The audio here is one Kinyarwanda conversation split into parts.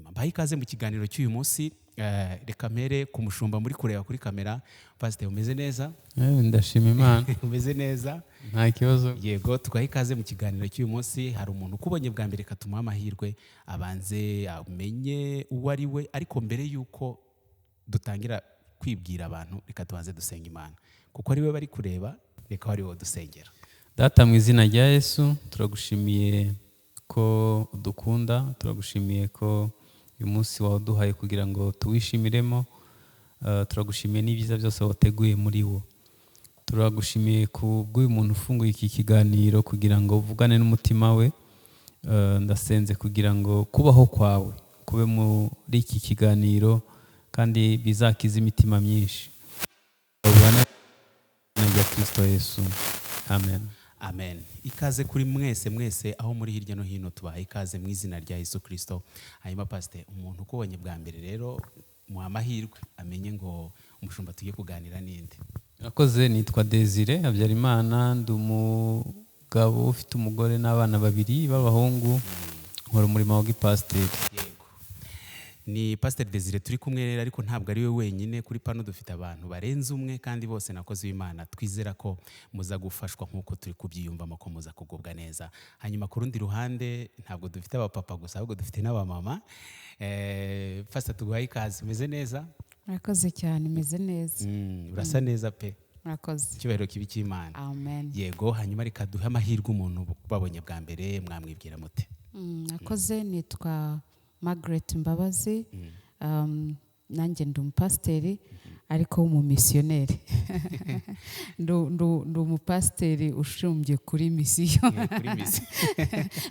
Mbahaye ikaze mu kiganiro cy'uyu munsi. Reka mpere ku mushumba muri kureba kuri kamera. Pasiteri, umeze neza? Ndashima Imana. Umeze neza? Nta kibazo. Yego, tugahe ikaze mu kiganiro cy'uyu munsi. Hari umuntu ukubonye bwa mbere, katumuha amahirwe abanze amenye uwo ari we. Ariko mbere y'uko dutangira kwibwira abantu, reka tubanze dusenga Imana, kuko ari we bari kureba. Reka ari wowe dusengera. Data, mu izina rya Yesu, turagushimiye ko udukunda, turagushimiye ko uyu munsi wawuduhaye kugira ngo tuwishimiremo. Turagushimiye n'ibyiza byose wateguye muri wo. Turagushimiye ku bw'uyu muntu ufunguye iki kiganiro kugira ngo uvugane n'umutima we. Ndasenze kugira ngo kubaho kwawe kube muri iki kiganiro kandi bizakize imitima myinshi. Ubane rya Kristo Yesu, amen. Amen. Ikaze kuri mwese mwese aho muri hirya no hino, tubaha ikaze mu izina rya Yesu Kirisito. Hanyuma pasite, umuntu ukubonye bwa mbere rero, muha amahirwe amenye ngo umushumba tugiye kuganira n'inde. Murakoze. Nitwa Desire Habyarimana, ndi umugabo ufite umugore n'abana babiri b'abahungu, nkora umurimo wa gipasiteri. Yego, ni Pasiteri Desire turi kumwe rero, ariko ntabwo ari we wenyine. Kuri pano dufite abantu barenze umwe kandi bose nakoze Imana. Twizera ko muza gufashwa nk'uko turi kubyiyumvamo, ko muza kugubwa neza. Hanyuma ku rundi ruhande ntabwo dufite abapapa gusa, ahubwo dufite n'abamama. Pastor, tuguhaye ikaze. Umeze neza? Murakoze cyane, meze neza. Urasa neza pe. Murakoze. Icyubahiro kibi cy'Imana. Amen. Yego, hanyuma reka duhe amahirwe umuntu babonye bwa mbere. Mwamwibwira mute? Murakoze. Nitwa Margaret Mbabazi. Nanjye ndi umupasiteri ariko w'umumisiyoneri. Ndi umupasiteri ushumbye kuri misiyo. Kuri misiyo.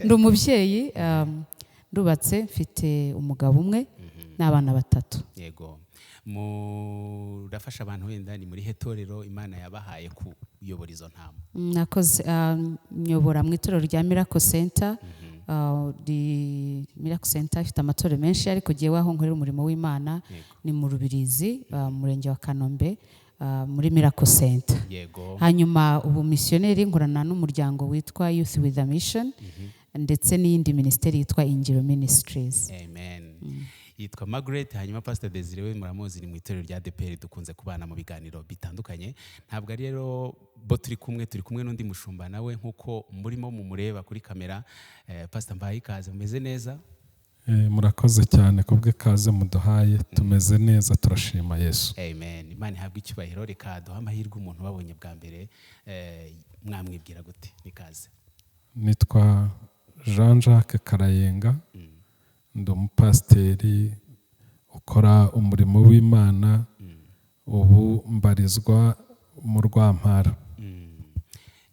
Ndi umubyeyi, ndubatse, mfite umugabo umwe n'abana batatu. Yego, murafasha abantu. Wenda ni muri he torero Imana yabahaye kuyobora izo ntama? Nakoze, nyobora mu itorero rya Miracle Center. Miracle Center ifite amatorero menshi, ariko jyewe aho nkorera umurimo w'Imana ni mu Rubirizi, mu murenge wa Kanombe, muri Miracle Center. Hanyuma ubu misiyoneri nkorana n'umuryango witwa Youth with a Mission ndetse n'iyindi minisiteri yitwa Ingiro Ministries. Amen. Yitwa Margaret. Hanyuma Pastor Desire we muramuzi, ni mu itorero rya ADEPR, dukunze kubana mu biganiro bitandukanye. Ntabwo ari rero bo turi kumwe, turi kumwe n'undi mushumba nawe nk'uko murimo mumureba kuri kamera. Pastor, mbahaye ikaze. Mumeze neza? Murakoze cyane kubw'ikaze muduhaye. Tumeze neza, turashima Yesu. Amen, Imana ihabwe icyubahiro. Reka duhe amahirwe umuntu babonye bwa mbere. Mwamwibwira gute? Nikaze. Nitwa Jean Jacques Karayenga, ndi umupasiteri ukora umurimo w'Imana, ubu mbarizwa mu Rwampara.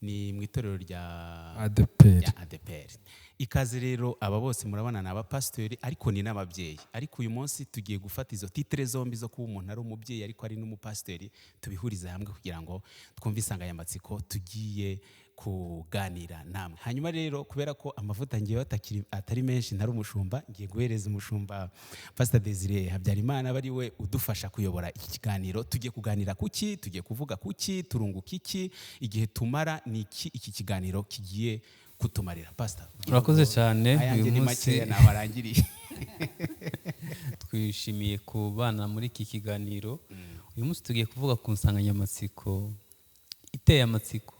Ni mu itorero rya ADEPR. Rya ADEPR. Ikaze rero. Aba bose murabona ni abapasitori, ariko ni n'ababyeyi. Ariko uyu munsi tugiye gufata izo titre zombi zo kuba umuntu ari umubyeyi ariko ari n'umupasitori, tubihurize hamwe kugira ngo twumve insanganyamatsiko tugiye kuganira namwe. Hanyuma rero, kubera ko amavuta ngiye atari menshi, ntari umushumba, ngiye guhereza umushumba Pastor Desire Habyarimana aba ari we udufasha kuyobora iki kiganiro. Tugiye kuganira kuki? Tugiye kuvuga kuki? Turunguka iki? Igihe tumara ni iki? Iki kiganiro kigiye kutumarira, Pastor? Urakoze cyane. Ayanjye Uyu ni munsi makeya, nabarangiriye. twishimiye kubana muri iki kiganiro. Uyu munsi tugiye kuvuga ku nsanganyamatsiko iteye amatsiko,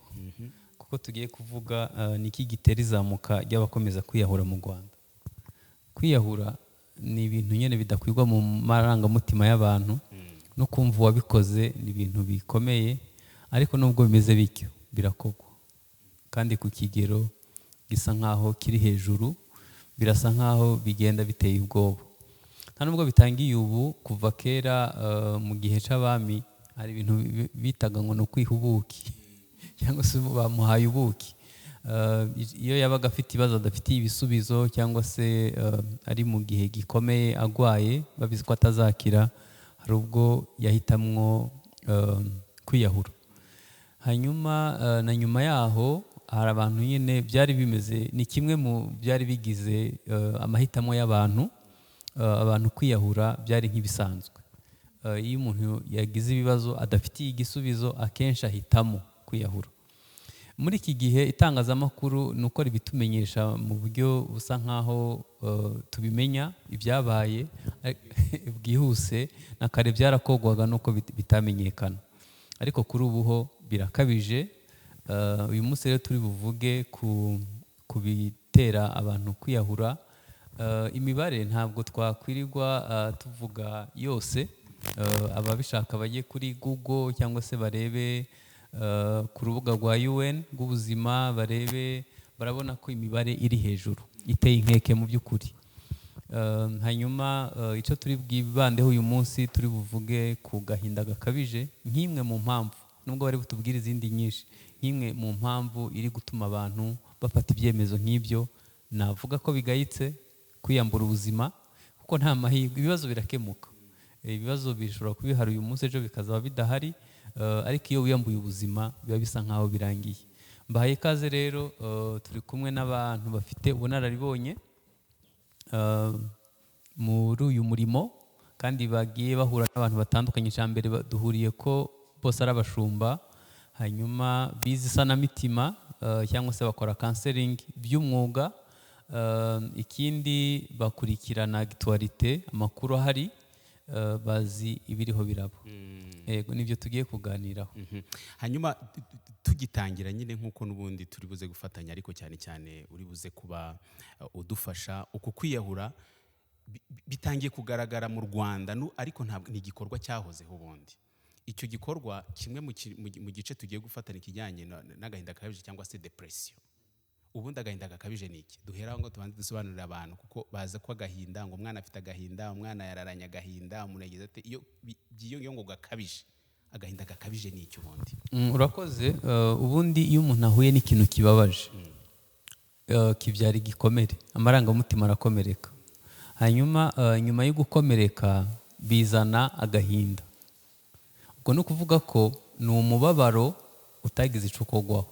kuko tugiye kuvuga ni iki gitera izamuka ry'abakomeza kwiyahura mu Rwanda. Kwiyahura ni ibintu nyine bidakwirwa mu marangamutima y'abantu, no kumva uwabikoze ni ibintu bikomeye, ariko nubwo bimeze bityo birakorwa kandi ku kigero gisa nkaho kiri hejuru, birasa nkaho bigenda biteye ubwoba. Nta nubwo bitangiye ubu, kuva kera, mu gihe c'abami hari ibintu bitaga ngo ni ukwiha ubuki cyangwa se bamuhaye ubuki. Iyo yabaga afite ibibazo adafitiye ibisubizo cyangwa se ari mu gihe gikomeye, agwaye, babizi ko atazakira, hari ubwo yahitamwo kwiyahura. Hanyuma na nyuma yaho hari abantu nyine byari bimeze, ni kimwe mu byari bigize amahitamo y'abantu. Abantu kwiyahura byari nk'ibisanzwe. Iyo umuntu yagize ibibazo adafitiye igisubizo, akenshi ahitamo kwiyahura. Muri iki gihe itangazamakuru ni uko ribitumenyesha mu buryo busa nk'aho tubimenya ibyabaye bwihuse, na kare byarakogwaga nuko bitamenyekana, ariko kuri ubu ho birakabije. Uyu munsi rero turi buvuge ku bitera abantu kwiyahura. Imibare ntabwo twakwirirwa tuvuga yose, ababishaka bajye kuri Google cyangwa se barebe ku rubuga rwa UN rw'ubuzima, barebe, barabona ko imibare iri hejuru iteye inkeke mu by'ukuri. Hanyuma icyo turi bwibandeho uyu munsi, turi buvuge ku gahinda gakabije nk'imwe mu mpamvu, nubwo bari butubwire izindi nyinshi, nk'imwe mu mpamvu iri gutuma abantu bafata ibyemezo nk'ibyo. Navuga ko bigayitse kwiyambura ubuzima, kuko nta mahirwe, ibibazo birakemuka. Ibibazo bishobora kuba bihari uyu munsi, ejo bikazaba bidahari, ariko iyo wiyambuye ubuzima biba bisa nk'aho birangiye. Mbahaye ikaze rero, turi kumwe n'abantu bafite ubunararibonye muri uyu murimo, kandi bagiye bahura n'abantu batandukanye. Icya mbere duhuriye ko bose ari abashumba, hanyuma bize isanamitima cyangwa se bakora counseling by'umwuga. Ikindi bakurikirana actualité, amakuru ahari, bazi ibiriho biraba. Yego, nibyo tugiye kuganiraho. Hanyuma tugitangira nyine, nk'uko n'ubundi turi buze gufatanya, ariko cyane cyane uri buze kuba udufasha, uku kwiyahura bitangiye kugaragara mu Rwanda, ariko ntabwo ni igikorwa cyahozeho ubundi. Icyo gikorwa kimwe mu gice tugiye gufatana ikijyanye n'agahinda gakabije cyangwa se depression. Ubundi agahinda gakabije ni iki? Duhera aho ngo tubanze dusobanurire abantu, kuko baza ko agahinda, ngo umwana afite agahinda, umwana yararanye agahinda, umuntu yagize ate, iyo byiyongeyeho ngo gakabije, agahinda gakabije ni iki ubundi? Urakoze. Ubundi iyo umuntu ahuye n'ikintu kibabaje, kibyara igikomere, amarangamutima arakomereka, hanyuma nyuma yo gukomereka bizana agahinda. Ubwo ni ukuvuga ko ni umubabaro utagize ico ukogwaho,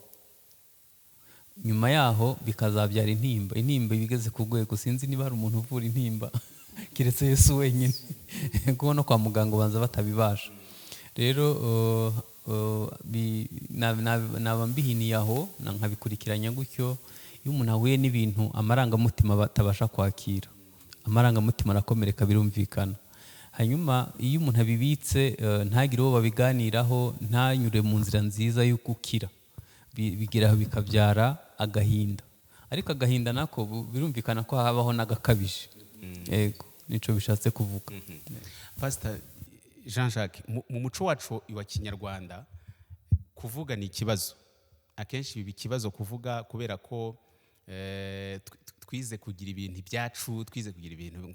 nyuma yaho bikazabyara intimba. Intimba iba igeze ku rwego, sinzi niba hari umuntu uvura intimba keretse Yesu wenyine, kuko no kwa muganga ubanza batabibasha. Rero naba mbihiniye aho nkabikurikiranya gutyo. Iyo umuntu ahuye n'ibintu amarangamutima batabasha kwakira, amarangamutima arakomereka, birumvikana. Hanyuma iyo umuntu abibitse, ntagire uwo babiganiraho, ntanyure mu nzira nziza yo gukira, bigeraho bikabyara agahinda. Ariko agahinda nako birumvikana ko habaho n'agakabije. Yego, nico bishatse kuvuga. Pastor Jean Jacques, mu muco wacu wa Kinyarwanda kuvuga ni ikibazo. Akenshi biba ikibazo kuvuga, kubera ko twize kugira ibintu ibyacu, twize kugira ibintu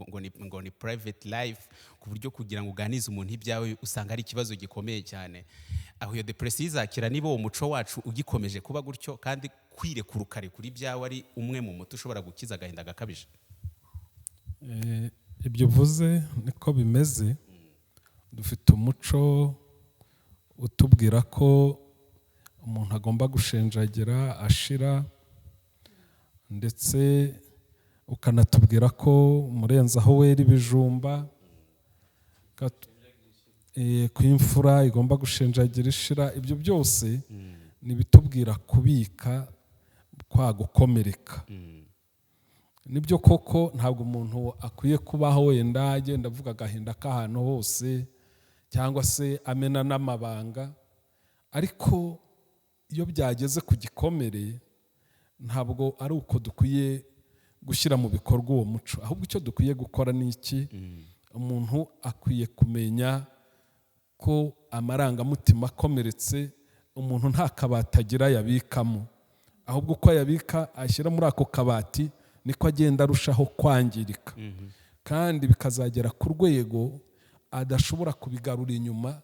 ngo ni private life, ku buryo kugira ngo uganize umuntu ibyawe usanga ari ikibazo gikomeye cyane. Aho iyo depression izakira niba uwo muco wacu ugikomeje kuba gutyo, kandi kwirekura ukarekura ibyawe ari umwe mu muti ushobora gukiza agahinda gakabije. Ibyo uvuze niko bimeze. Dufite umuco utubwira ko umuntu agomba gushenjagira ashira, ndetse ukanatubwira ko umurenzi aho wera ibijumba, ku imfura igomba gushenjagira ishira. Ibyo byose ni ibitubwira kubika kwa gukomereka. Nibyo koko, ntabwo umuntu akwiye kubaho wenda agenda avuga agahinda k'ahantu hose cyangwa se amena n'amabanga, ariko iyo byageze ku gikomere ntabwo ari uko dukwiye gushyira mu bikorwa uwo muco. Ahubwo icyo dukwiye gukora ni iki? Umuntu akwiye kumenya ko amarangamutima akomeretse, umuntu nta kabati agira yabikamo, ahubwo uko ayabika ashyira muri ako kabati niko agenda arushaho kwangirika, kandi bikazagera ku rwego adashobora kubigarura inyuma,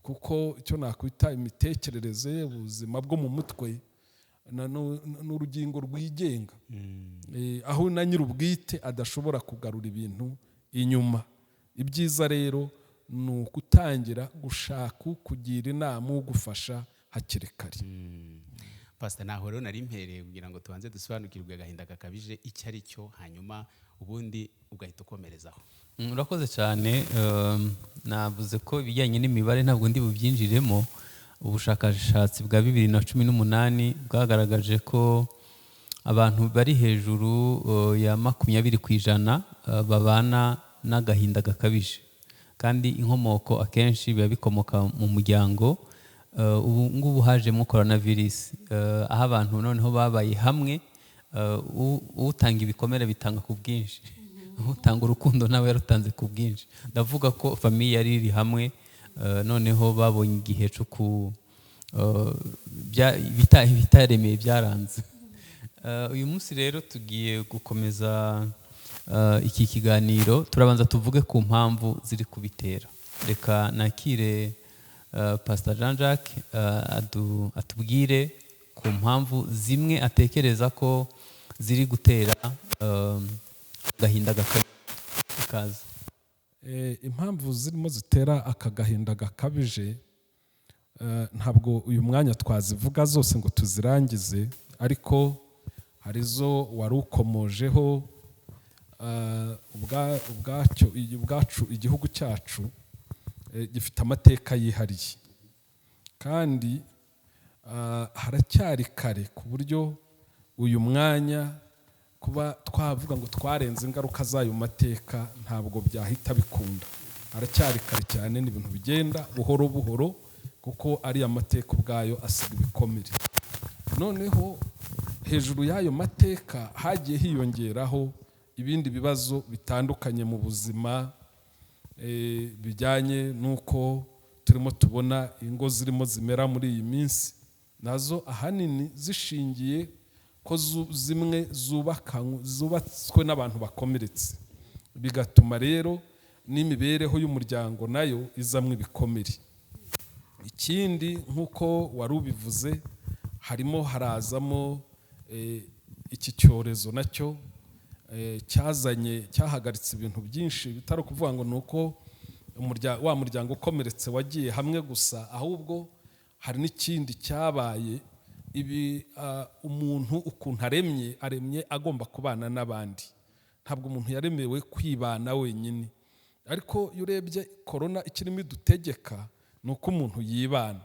kuko icyo nakwita imitekerereze, ubuzima bwo mu mutwe n'urugingo rwigenga, aho na nyir'ubwite adashobora kugarura ibintu inyuma. Ibyiza rero ni ugutangira gushaka kugira inama ugufasha hakiri kare. Pastor, naho rero nari mpereye kugira ngo tubanze dusobanukirwe agahinda gakabije icyo ari cyo, hanyuma ubundi ugahita ukomerezaho. Urakoze cyane. Navuze ko ibijyanye n'imibare ntabwo ndi bubyinjiremo. Ubushakashatsi bwa 2018 bwagaragaje ko abantu bari hejuru ya 20% babana n'agahinda gakabije, kandi inkomoko akenshi biba bikomoka mu muryango. Ubu ngubu hajemo coronavirus, aho abantu noneho babaye hamwe, utanga ibikomere bitanga ku bwinshi, utanga urukundo nawe yarutanze ku bwinshi. Ndavuga ko famille yari iri hamwe, noneho babonye igihe cyo ku ibitaremeye byaranze. Uyu munsi rero tugiye gukomeza iki kiganiro, turabanza tuvuge ku mpamvu ziri kubitera. Reka nakire Pastor Jean Jacques atubwire ku mpamvu zimwe atekereza ko ziri gutera agahinda gakabije. Ikaze. Impamvu zirimo zitera aka gahinda gakabije, ntabwo uyu mwanya twazivuga zose ngo tuzirangize, ariko hari izo wari ukomojeho. Ubwacu igihugu cyacu gifite amateka yihariye, kandi haracyari kare ku buryo uyu mwanya kuba twavuga ngo twarenze ingaruka z'ayo mateka ntabwo byahita bikunda. Haracyari kare cyane, ni ibintu bigenda buhoro buhoro, kuko ariya mateka ubwayo asiga ibikomere. Noneho hejuru y'ayo mateka hagiye hiyongeraho ibindi bibazo bitandukanye mu buzima, bijyanye n'uko turimo tubona ingo zirimo zimera muri iyi minsi, nazo ahanini zishingiye ko zimwe zubatswe n'abantu bakomeretse, bigatuma rero n'imibereho y'umuryango nayo izamwo ibikomere. Ikindi nk'uko wari ubivuze, harimo harazamo iki cyorezo nacyo cyazanye, cyahagaritse ibintu byinshi, bitari ukuvuga ngo ni uko wa muryango ukomeretse wagiye hamwe gusa, ahubwo hari n'ikindi cyabaye. Ibi umuntu ukuntu aremye agomba kubana n'abandi, ntabwo umuntu yaremewe kwibana wenyine. Ariko iyo urebye korona ikirimo idutegeka ni uko umuntu yibana,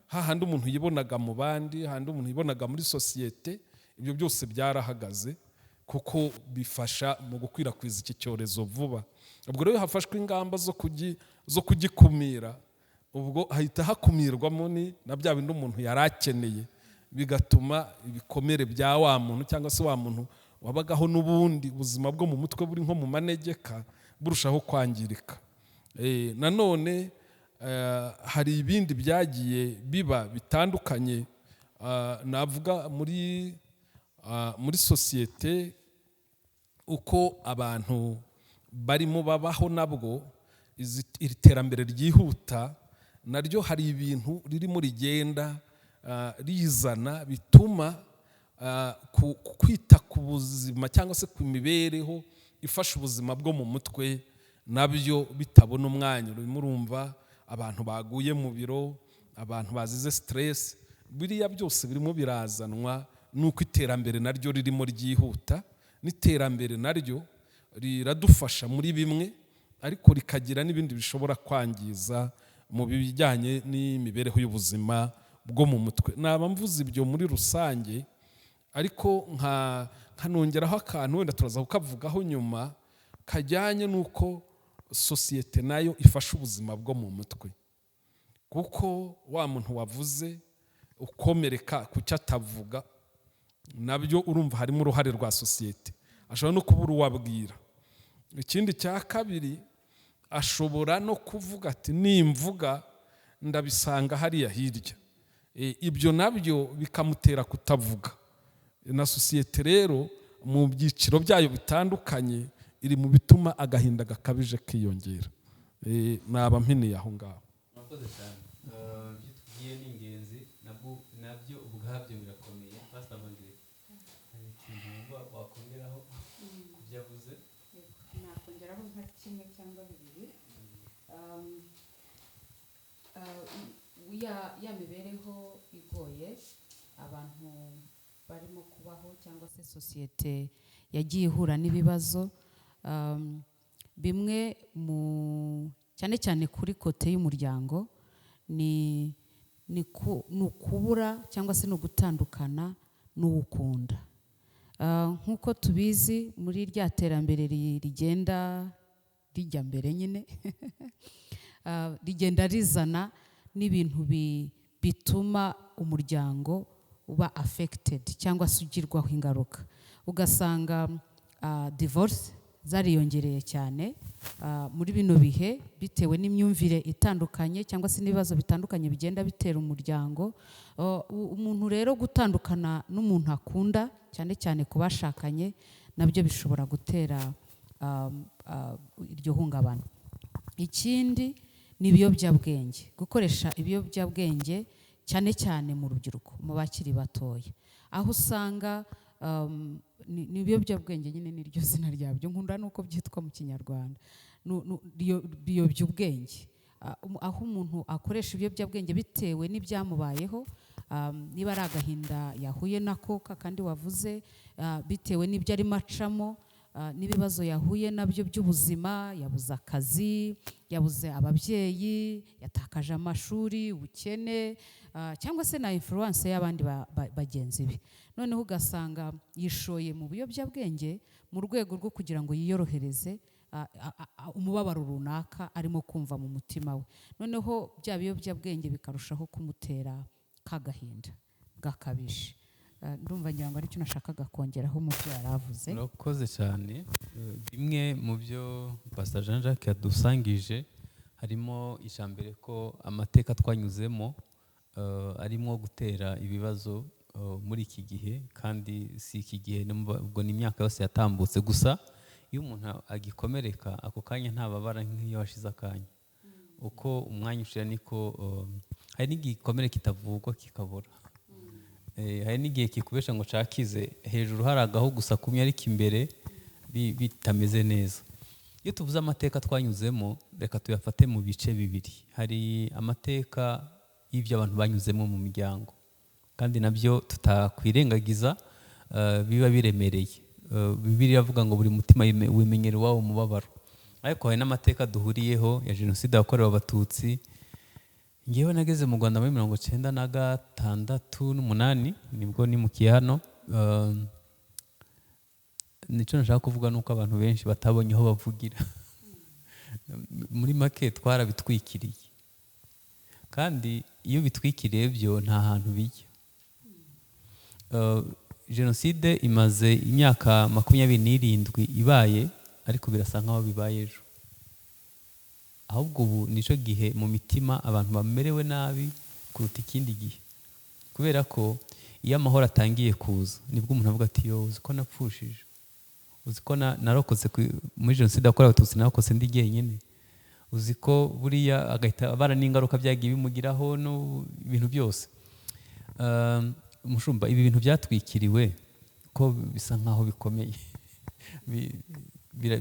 hahandi umuntu yibonaga mu bandi, hahandi umuntu yibonaga muri sosiyete, ibyo byose byarahagaze kuko bifasha mu gukwirakwiza iki cyorezo vuba. Ubwo rero hafashwe ingamba zo kugikumira, ubwo hahita hakumirwamo ni na bya bindi umuntu yari akeneye, bigatuma ibikomere bya wa muntu cyangwa se wa muntu wabagaho n'ubundi buzima bwo mu mutwe buri nko mu manegeka burushaho kwangirika. Nanone hari ibindi byagiye biba bitandukanye, navuga muri sosiyete uko abantu barimo babaho, nabwo iri terambere ryihuta naryo hari ibintu ririmo rigenda rizana bituma kwita ku buzima cyangwa se ku mibereho ifasha ubuzima bwo mu mutwe nabyo bitabona umwanya. Urimo urumva abantu baguye mu biro, abantu bazize stress, biriya byose birimo birazanwa nuko iterambere naryo ririmo ryihuta, n'iterambere naryo riradufasha muri bimwe, ariko rikagira n'ibindi bishobora kwangiza mu bijyanye n'imibereho y'ubuzima bwo mu mutwe. Naba mvuze ibyo muri rusange, ariko nkanongeraho akantu wenda turaza kukavugaho nyuma, kajyanye n'uko sosiyete nayo ifasha ubuzima bwo mu mutwe, kuko wa muntu wavuze ukomereka ku cyo atavuga nabyo urumva harimo uruhare rwa sosiyete, ashobora no kubura uwabwira. Ikindi cya kabiri, ashobora no kuvuga ati nimvuga ndabisanga hariya hirya, ibyo nabyo bikamutera kutavuga. Na sosiyete rero mu byiciro byayo bitandukanye iri mu bituma agahinda gakabije kiyongera. Naba mpiniye aho ngaho. Murakoze cyane. Ibyo tugiye ni ingenzi, nabyo ubwabyo birakomeye. Pastor Margaret, hari ikintu wumva wakongeraho ku byo avuze? Nakongeraho nka kimwe cyangwa bibiri. Ya mibereho igoye abantu barimo kubaho cyangwa se sosiyete yagiye ihura n'ibibazo, bimwe mu cyane cyane kuri côté y'umuryango ni Ni ukubura cyangwa se ni ugutandukana n'uwukunda. Nk'uko tubizi muri rya terambere rigenda rijya mbere nyine, rigenda rizana n'ibintu bituma umuryango uba affected cyangwa se ugirwaho ingaruka. Ugasanga divorce zariyongereye cyane muri bino bihe, bitewe n'imyumvire itandukanye cyangwa se n'ibibazo bitandukanye bigenda bitera umuryango. Umuntu rero gutandukana n'umuntu akunda, cyane cyane ku bashakanye, nabyo bishobora gutera iryo hungabana. Ikindi ni ibiyobyabwenge, gukoresha ibiyobyabwenge cyane cyane mu rubyiruko, mu bakiri batoya, aho usanga ni ibiyobyabwenge nyine, niryo zina ryabyo, nkunda nuko byitwa mu Kinyarwanda, biyobya ubwenge. Aho umuntu akoresha ibiyobyabwenge bitewe n'ibyamubayeho, niba ari agahinda yahuye nako kandi wavuze, bitewe n'ibyo arimo acamo, n'ibibazo yahuye nabyo by'ubuzima, yabuze akazi, yabuze ababyeyi, yatakaje amashuri, ubukene, cyangwa se na influence y'abandi bagenzi be. Noneho ugasanga yishoye mu biyobyabwenge mu rwego rwo kugira ngo yiyorohereze umubabaro runaka arimo kumva mu mutima we. Noneho bya biyobyabwenge bikarushaho kumutera kagahinda gakabije. Ndumva ngira ngo aricyo nashakaga kongeraho mu byo yaravuze. Murakoze cyane. Bimwe mu byo Pastor Jean Jacques yadusangije harimo ijambere ko amateka twanyuzemo arimo gutera ibibazo muri iki gihe, kandi si iki gihe, ubwo ni imyaka yose yatambutse. Gusa iyo umuntu agikomereka ako kanya ntababara nk'iyo hashize akanya, uko umwanya ushira niko hari n'igikomere kitavugwa kikabora. Hari n'igihe kikubesha ngo cakize, hejuru hari agahu gusa kumwe ariko imbere bitameze neza. Iyo tuvuze amateka twanyuzemo, reka tuyafate mu bice bibiri. Hari amateka y'ibyo abantu banyuzemo mu miryango, kandi nabyo tutakwirengagiza, biba biremereye. Bibiliya iravuga ngo buri mutima wimenyera iwabo umubabaro. Ariko hari n'amateka duhuriyeho ya jenoside yakorewe Abatutsi. Ngewe nageze mu Rwanda muri 96 n'umunani, nibwo nimukiye hano. Nicyo nashaka kuvuga nuko abantu benshi batabonye aho bavugira. Muri make twarabitwikiriye, kandi iyo bitwikiriye byo nta hantu bijya. Jenoside imaze imyaka 27 ibaye, ariko birasa nkaho bibaye ejo. Ahubwo ubu nico gihe mu mitima abantu bamerewe nabi kuruta ikindi gihe, kubera ko iyo amahoro atangiye kuza nibwo umuntu avuga ati yo uzi ko napfushije, uzi ko narokotse muri jenoside yakorewe Abatutsi, narokotse ndi jyenyine, uzi ko buriya agahita abara n'ingaruka byagiye bimugiraho n'ibintu byose. Mushumba, ibi bintu byatwikiriwe ko bisa nkaho bikomeye,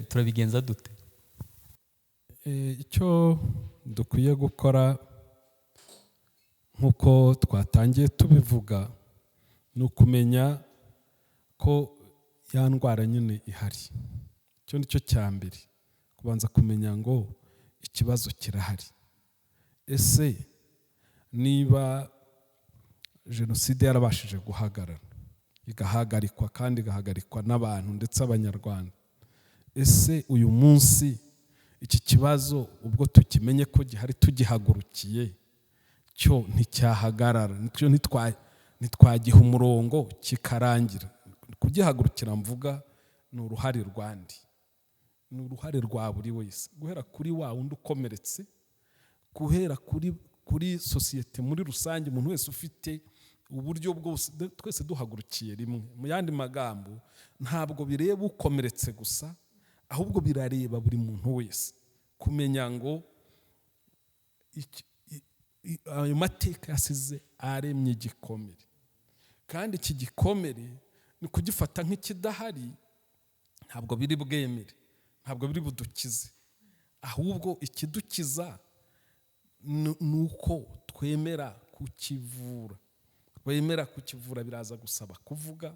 turabigenza dute? Icyo dukwiye gukora nk'uko twatangiye tubivuga ni ukumenya ko ya ndwara nyine ihari. Icyo ni cyo cya mbere, kubanza kumenya ngo ikibazo kirahari. Ese niba jenoside yarabashije guhagarara, igahagarikwa kandi igahagarikwa n'abantu ndetse Abanyarwanda, ese uyu munsi iki kibazo ubwo tukimenye ko gihari tugihagurukiye, cyo nticyahagarara, cyo ntitwagiha umurongo kikarangira? Kugihagurukira mvuga ni uruhare rwandi, ni uruhare rwa buri wese, guhera kuri wa wundi ukomeretse, guhera kuri sosiyete muri rusange, umuntu wese ufite uburyo bwose, twese duhagurukiye rimwe. Mu yandi magambo, ntabwo bireba ukomeretse gusa, ahubwo birareba buri muntu wese, kumenya ngo ayo mateka yasize aremye igikomere, kandi iki gikomere ni kugifata nk'ikidahari, ntabwo biri bwemere, ntabwo biri budukize, ahubwo ikidukiza ni uko twemera kukivura. Wemera kukivura biraza gusaba kuvuga,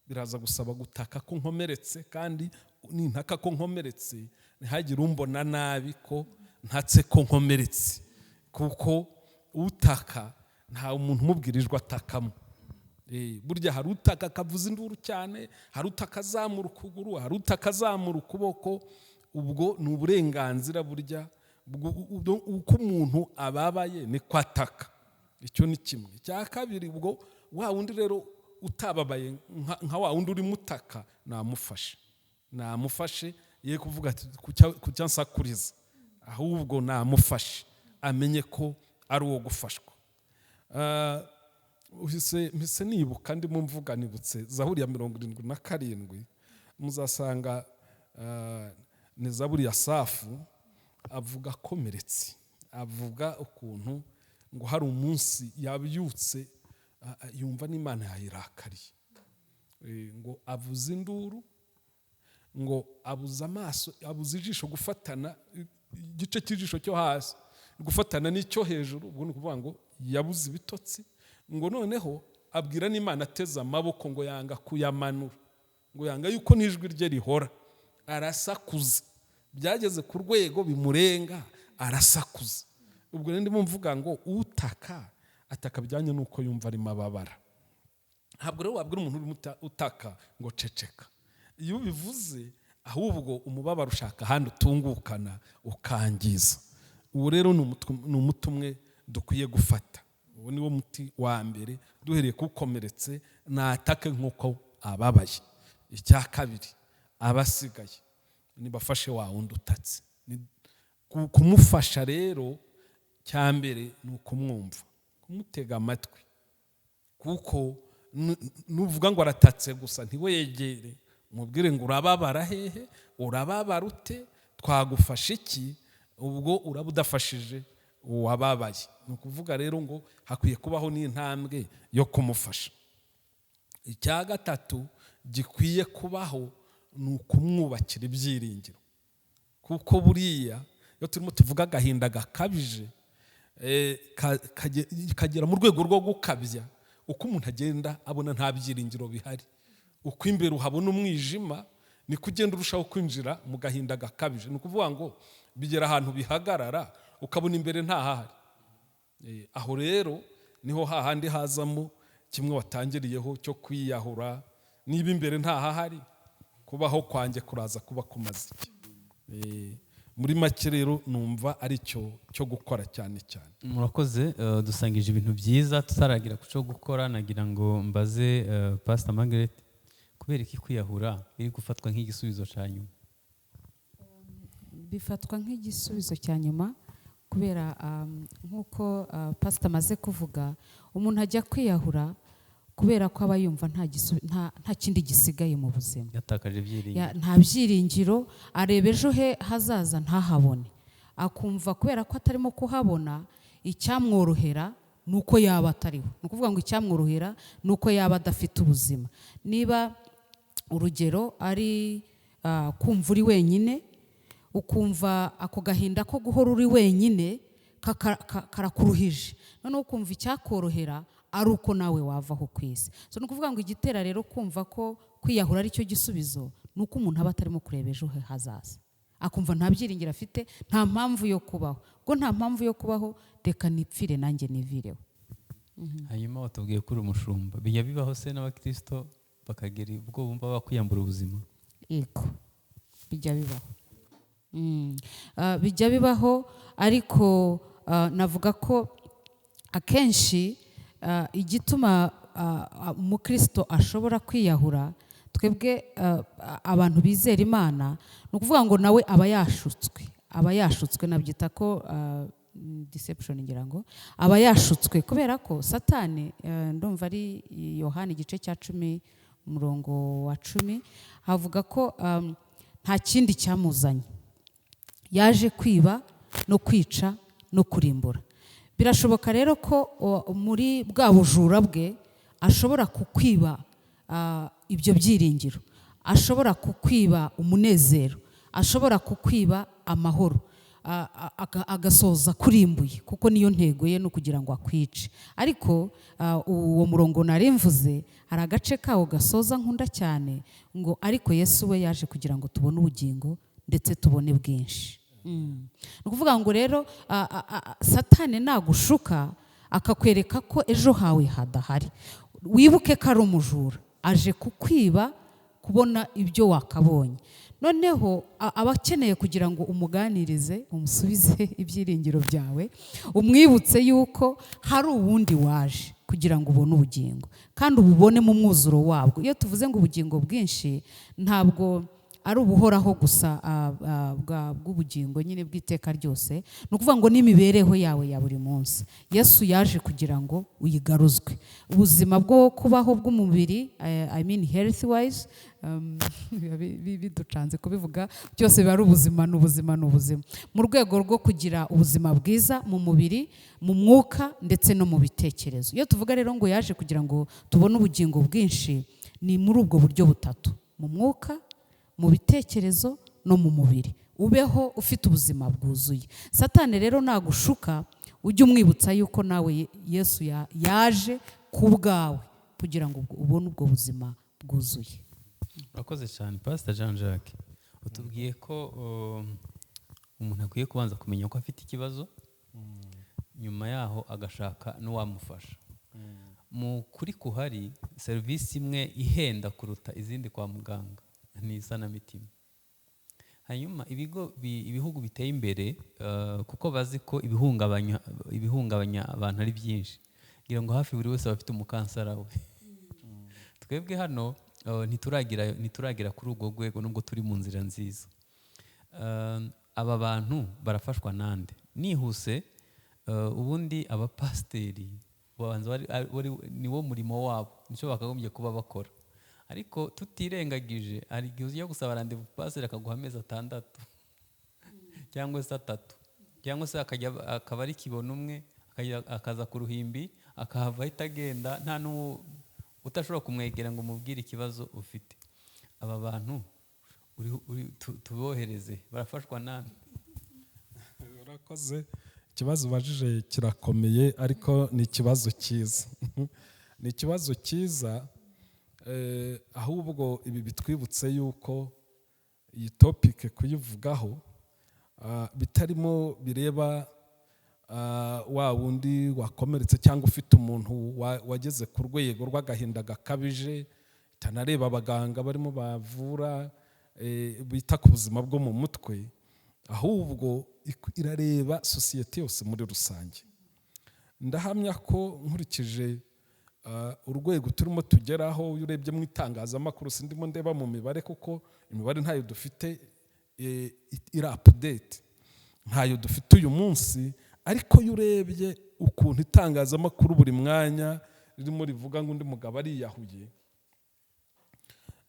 biraza gusaba gutaka ko nkomeretse, kandi nintaka ko nkomeretse ntihagire umbona nabi ko ntatse ko nkomeretse, kuko utaka Nta umuntu umubwira ijwi atakamo. Burya hari utaka akavuza induru cyane, hari utaka azamura ukuguru, hari utaka azamura ukuboko. Ubwo ni uburenganzira burya uko umuntu ababaye niko ataka. Icyo ni kimwe. Icya kabiri, ubwo wa wundi rero utababaye nka wa wundi urimo utaka, namufashe ye kuvuga ati kucya nsakuriza, ahubwo namufashe amenye ko ari uwo gufashwa. Mpise nibuka ndimo mvuga, nibutse Zaburi ya 77. Muzasanga ni Zaburi ya Safu, avuga akomeretse, avuga ukuntu ngo hari umunsi yabyutse yumva n'Imana yayirakariye, ngo avuze induru, ngo abuze amaso, abuze ijisho gufatana, igice cy'ijisho cyo hasi gufatana n'icyo hejuru. Ubwo ni ukuvuga ngo yabuze ibitotsi, ngo noneho abwira n'Imana ateze amaboko, ngo yanga kuyamanura, ngo yanga yuko n'ijwi rye rihora, arasakuza. Byageze ku rwego bimurenga, arasakuza. Ubwo rero ndimo mvuga ngo utaka ataka bijyanye n'uko yumva arimo ababara. Ntabwo rero wabwira umuntu urimo utaka ngo ceceka. Iyo ubivuze ahubwo umubabaro ushaka ahandi utungukana ukangiza. Uwo rero ni umuti umwe dukwiye gufata. Uwo ni wo muti wa mbere, duhereye kukomeretse natake nk'uko ababaye. Icya kabiri, abasigaye nibafashe wa wundi utatse. Kumufasha rero, cya mbere ni ukumwumva, kumutega amatwi, kuko nuvuga ngo aratatse gusa ntiwegere umubwire ngo urababara hehe, urababara ute, twagufasha iki, ubwo uraba udafashije uwababaye. Ni ukuvuga rero ngo hakwiye kubaho n'intambwe yo kumufasha. Icya gatatu gikwiye kubaho ni ukumwubakira ibyiringiro, kuko buriya iyo turimo tuvuga agahinda gakabije, kagera mu rwego rwo gukabya, uko umuntu agenda abona nta byiringiro bihari, uko imbere uhabona umwijima, niko ugenda urushaho kwinjira mu gahinda gakabije. Ni ukuvuga ngo bigera ahantu bihagarara, ukabona imbere ntahahari. Aho rero niho hahandi hazamo kimwe watangiriyeho cyo kwiyahura. Niba imbere ntahahari, kubaho kwanjye kuraza kuba kumaze iki? Muri make rero numva ari cyo gukora cyane cyane. Murakoze, dusangije ibintu byiza. Tutaragira ku cyo gukora, nagira ngo mbaze Pastor Margaret, kubera iki kwiyahura biri gufatwa nk'igisubizo cya nyuma? Bifatwa nk'igisubizo cya nyuma kubera nk'uko Pastor amaze kuvuga, umuntu ajya kwiyahura kubera ko aba yumva nta kindi gisigaye mu buzima, yatakaje ibyiringiro, nta byiringiro, areba ejo he hazaza ntahabone, akumva kubera ko atarimo kuhabona icyamworohera nuko yaba atariho. Ni ukuvuga ngo icyamworohera nuko yaba adafite ubuzima. Niba urugero ari kumva uri wenyine, ukumva ako gahinda ko guhora uri wenyine karakuruhije, noneho ukumva icyakorohera ari uko nawe wavaho ku isi. So ni ukuvuga ngo igitera rero kumva ko kwiyahura ari cyo gisubizo ni uko umuntu aba atarimo kureba ejo he hazaza, akumva nta byiringiro afite, nta mpamvu yo kubaho. Ubwo nta mpamvu yo kubaho, reka nipfire nanjye nivireho. Hanyuma watubwiye ko uri umushumba, bijya bibaho se n'abakristo bakagera ubwo bumva bakwiyambura ubuzima? Yego, bijya bibaho. Bijya bibaho, ariko navuga ko akenshi igituma umukristo ashobora kwiyahura, twebwe abantu bizera Imana, ni ukuvuga ngo nawe aba yashutswe, nabyita ko deception, ngira ngo aba yashutswe kubera ko Satani, ndumva ari Yohana igice cya 10 umurongo wa 10, havuga ko nta kindi cyamuzanye, yaje kwiba no kwica no kurimbura. Birashoboka rero ko muri bwa bujura bwe ashobora kukwiba ibyo byiringiro, ashobora kukwiba umunezero, ashobora kukwiba amahoro, agasoza kurimbuye, kuko niyo ntego ye no kugira ngo akwice. Ariko uwo murongo narimvuze hari agace kawo gasoza nkunda cyane, ngo ariko Yesu we yaje kugira ngo tubone ubugingo ndetse tubone bwinshi. Ni ukuvuga ngo rero Satani nagushuka Akakwereka ko ejo hawe hadahari. Wibuke ko ari umujura, aje kukwiba kubona ibyo wakabonye. Noneho aba akeneye kugira ngo umuganirize, umusubize ibyiringiro byawe, umwibutse yuko hari uwundi waje kugira ngo ubone ubugingo kandi ububone mu mwuzuro wabwo. Iyo tuvuze ngo ubugingo bwinshi, ntabwo ari ubuhoraho gusa bw'ubugingo nyine bw'iteka ryose, ni ukuvuga ngo n'imibereho yawe ya buri munsi Yesu yaje kugira ngo uyigaruzwe. Ubuzima bwo kubaho bw'umubiri, I mean health wise, biba biducanze kubivuga byose, biba ari ubuzima, ni ubuzima, ni ubuzima mu rwego rwo kugira ubuzima bwiza mu mubiri, mu mwuka ndetse no mu bitekerezo. Iyo tuvuga rero ngo yaje kugira ngo tubone ubugingo bwinshi, ni muri ubwo buryo butatu: mu mwuka, mu bitekerezo no mu mubiri, ubeho ufite ubuzima bwuzuye. Satani rero nagushuka, ujye umwibutsa yuko nawe Yesu yaje ku bwawe kugira ngo ubone ubwo buzima bwuzuye. Urakoze cyane, Pastor Jean Jacques. Utubwiye ko umuntu akwiye kubanza kumenya ko afite ikibazo, nyuma yaho agashaka n'uwamufasha. Mu kuri kuhari, serivisi imwe ihenda kuruta izindi kwa muganga ni isanamitima. Hanyuma ibihugu biteye imbere, kuko bazi ko ibihungabanya abantu ari byinshi, ngira ngo hafi buri wese aba afite umucounselor we. Twebwe hano ntituragera kuri urwo rwego, nubwo turi mu nzira nziza. Aba bantu barafashwa nande? Nihuse, ubundi abapasiteri babanza niwo murimo wabo, nicyo bakagombye kuba bakora. Ariko tutirengagije, hari igihe ujya gusaba rendez-vous pasiteri akaguha amezi 6 cyangwa se 3, cyangwa se akajya akaba ari kibona umwe, akaza ku ruhimbi, akahava ahita agenda, nta n'uwo utashobora kumwegera ngo umubwire ikibazo ufite. Aba bantu tubohereze, barafashwa nande? Urakoze. Ikibazo ubajije kirakomeye, ariko ni ikibazo cyiza, ni ikibazo cyiza. Ahubwo ibi bitwibutse yuko iyi topic kuyivugaho bitarimo bireba wa wundi wakomeretse cyangwa ufite umuntu wageze ku rwego rw'agahinda gakabije, itanareba abaganga barimo bavura, bita ku buzima bwo mu mutwe, ahubwo irareba sosiyete yose muri rusange. Ndahamya ko nkurikije urwego turimo tugeraho, iyo urebye mu itangazamakuru, sindimo ndeba mu mibare kuko imibare ntayo dufite iri update, ntayo dufite uyu munsi, ariko iyo urebye ukuntu itangazamakuru buri mwanya ririmo rivuga ngo undi mugabo ariyahuye,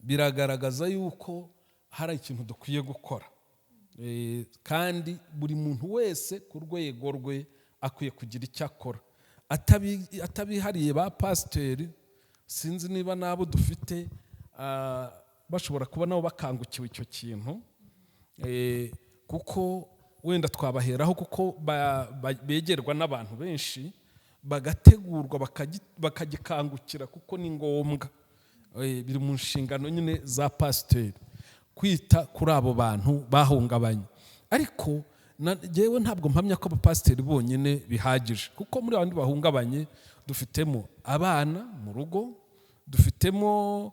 biragaragaza yuko hari ikintu dukwiye gukora. Kandi buri muntu wese ku rwego rwe akwiye kugira icyo akora, atabihariye ba pasiteri. Sinzi niba n'abo dufite bashobora kuba nabo bakangukiwe icyo kintu, kuko wenda twabaheraho kuko begerwa n'abantu benshi, bagategurwa, bakagikangukira, kuko ni ngombwa. Biri mu nshingano nyine za pasiteri kwita kuri abo bantu bahungabanye. Ariko njyewe ntabwo mpamya ko abapasiteri bonyine bihagije, kuko muri abandi bahungabanye dufitemo abana mu rugo, dufitemo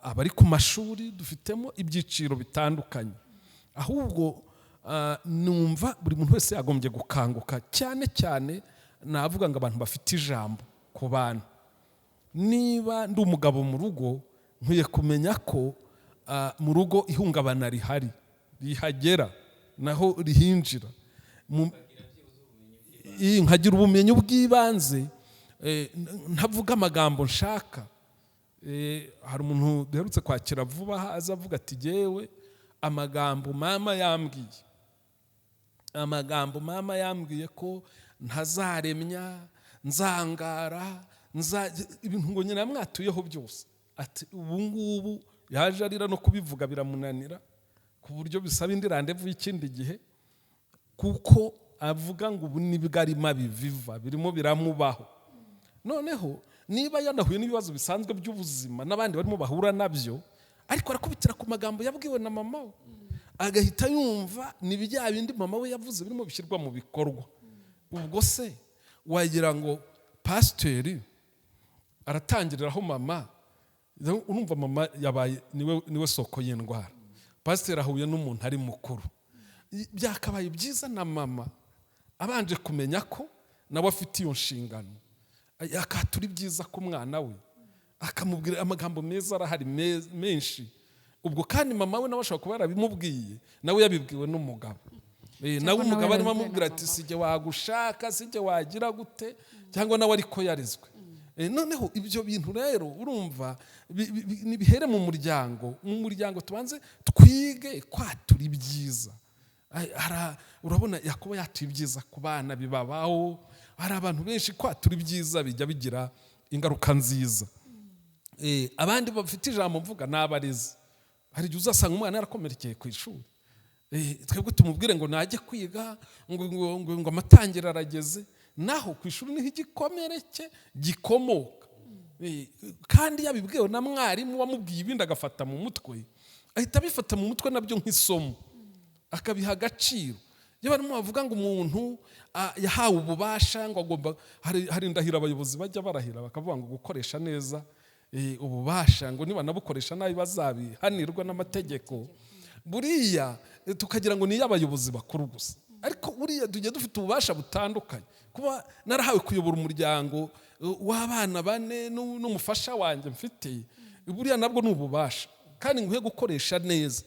abari ku mashuri, dufitemo ibyiciro bitandukanye. Ahubwo numva buri muntu wese yagombye gukanguka, cyane cyane navuga ngo abantu bafite ijambo ku bantu. Niba ndi umugabo mu rugo, nkwiye kumenya ko mu rugo ihungabana rihari, rihagera naho rihinjira, nkagira ubumenyi bw'ibanze, ntavuga amagambo nshaka. Hari umuntu duherutse kwakira vuba aha, aza avuga ati: "Jyewe amagambo mama yambwiye, amagambo mama yambwiye ko ntazaremya, nzangara, ibintu ngo nyina yamwatuyeho byose." Ati ubu ngubu yaje arira, no kubivuga biramunanira, ku buryo bisaba indi rendez-vous y'ikindi gihe, kuko avuga ngo ubu nibwo arimo abiviva, birimo biramubaho. Noneho niba yanahuye n'ibibazo bisanzwe by'ubuzima n'abandi barimo bahura nabyo, ariko arakubitira ku magambo yabwiwe na mama we, agahita yumva ni bya bindi mama we yavuze birimo bishyirwa mu bikorwa. Ubwo se Wagira ngo pasiteri aratangiriraho mama. Urumva mama yabaye niwe soko y'indwara. Pasiteri ahuye n'umuntu ari mukuru, byakabaye byiza na mama abanje kumenya ko nawe afite iyo nshingano, akatura ibyiza ku mwana we, akamubwira amagambo meza, arahari menshi. Ubwo kandi mama we nawe ashobora kuba yarabimubwiye, nawe yabibwiwe n'umugabo. Nawe umugabo arimo amubwira ati sijye wagushaka, sijye wagira gute, cyangwa nawe ariko yarizwe. Noneho ibyo bintu rero urumva nibihere mu muryango. Mu muryango tubanze twige kwatura ibyiza. Urabona Yakobo yatuye ibyiza ku bana, bibabaho. Hari abantu benshi kwatura ibyiza bijya bigira ingaruka nziza. Abandi bafite ijambo mvuga ni abarezi. Hari igihe uzasanga umwana yarakomerekeye ku ishuri, twebwe tumubwire ngo najye kwiga, ngo amatangira arageze, naho ku ishuri niho igikomere cye gikomoka. Kandi yabibwiwe na mwarimu wamubwiye ibindi agafata mu mutwe, ahita abifata mu mutwe nabyo nk'isomo, akabiha agaciro. Iyo barimo bavuga ngo umuntu yahawe ububasha, ngo agomba, hari indahiro abayobozi bajya barahira bakavuga ngo gukoresha neza ububasha, ngo niba nabukoresha nabi bazabihanirwa n'amategeko. Buriya tukagira ngo ni iy'abayobozi bakuru gusa, ariko buriya tujya dufite ububasha butandukanye. Kuba narahawe kuyobora umuryango w'abana 4 n'umufasha wanjye mfite, buriya nabwo ni ububasha kandi nkwiye gukoresha neza.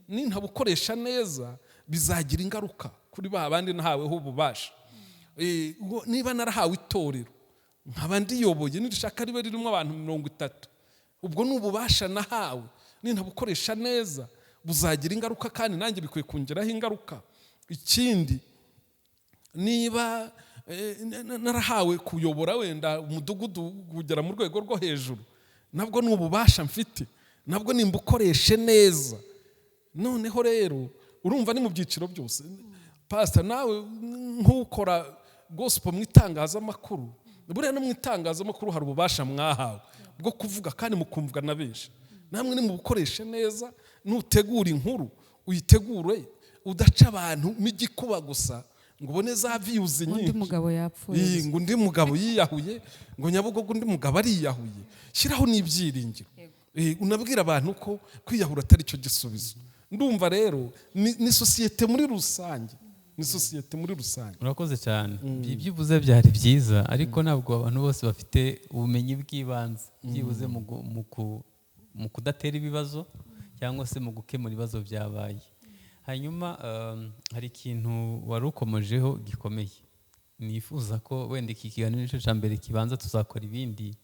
Nintabukoresha neza bizagira ingaruka kuri ba bandi nahaweho ububasha. Niba narahawe itorero nkaba ndiyoboye, nirishaka ribe ririmo abantu 30, ubwo ni ububasha nahawe, nintabukoresha neza buzagira ingaruka kandi nanjye bikwiye kongeraho ingaruka. Ikindi, niba narahawe kuyobora wenda umudugudu kugera mu rwego rwo hejuru, nabwo ni ububasha mfite, nabwo nimbukoreshe neza. Noneho rero urumva ni mu byiciro byose. Pastor, nawe nk'ukora gospel mu itangazamakuru, buriya no mu itangazamakuru hari ububasha mwahawe bwo kuvuga kandi mukumvwa na benshi. Namwe nimubukoreshe neza. Nutegura inkuru uyitegure udaca abantu n'igikuba gusa ngo ubone za views nyinshi. Undi mugabo yapfuye, ngo undi mugabo yiyahuye, ngo Nyabugogo undi mugabo ariyahuye. Shyiraho n'ibyiringiro, unabwira abantu ko kwiyahura atari cyo gisubizo. Ndumva rero ni sosiyete muri rusange, ni sosiyete muri rusange. Urakoze cyane, ibyo uvuze byari byiza, ariko ntabwo abantu bose bafite ubumenyi bw'ibanze byibuze mu kudatera ibibazo cyangwa se mu gukemura ibibazo byabaye. Hanyuma hari ikintu wari ukomojeho gikomeye, nifuza ko wenda iki kiganiro nicyo cya mbere kibanza, tuzakora ibindi.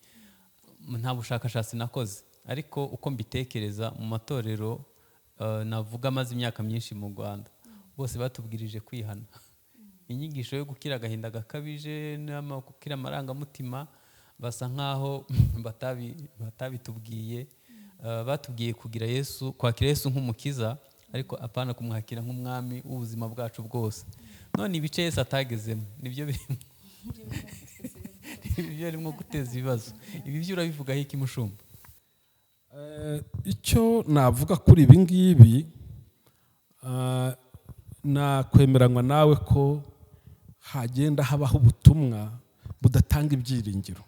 Nta bushakashatsi nakoze, ariko uko mbitekereza mu matorero navuga amaze imyaka myinshi mu Rwanda, bose batubwirije kwihana. Inyigisho yo gukira agahinda gakabije, gukira amarangamutima, basa nkaho batabitubwiye. Batubwiye kugira Yesu, kwakira Yesu nk'umukiza, ariko apana kumwakira nk'umwami w'ubuzima bwacu bwose. None ibice Yesu atagezemo nibyo birimo birimo guteza ibibazo. Ibi byo urabivugaho iki, mushumba? Icyo navuga kuri ibi ngibi, nakwemeranywa nawe ko hagenda habaho ubutumwa budatanga ibyiringiro.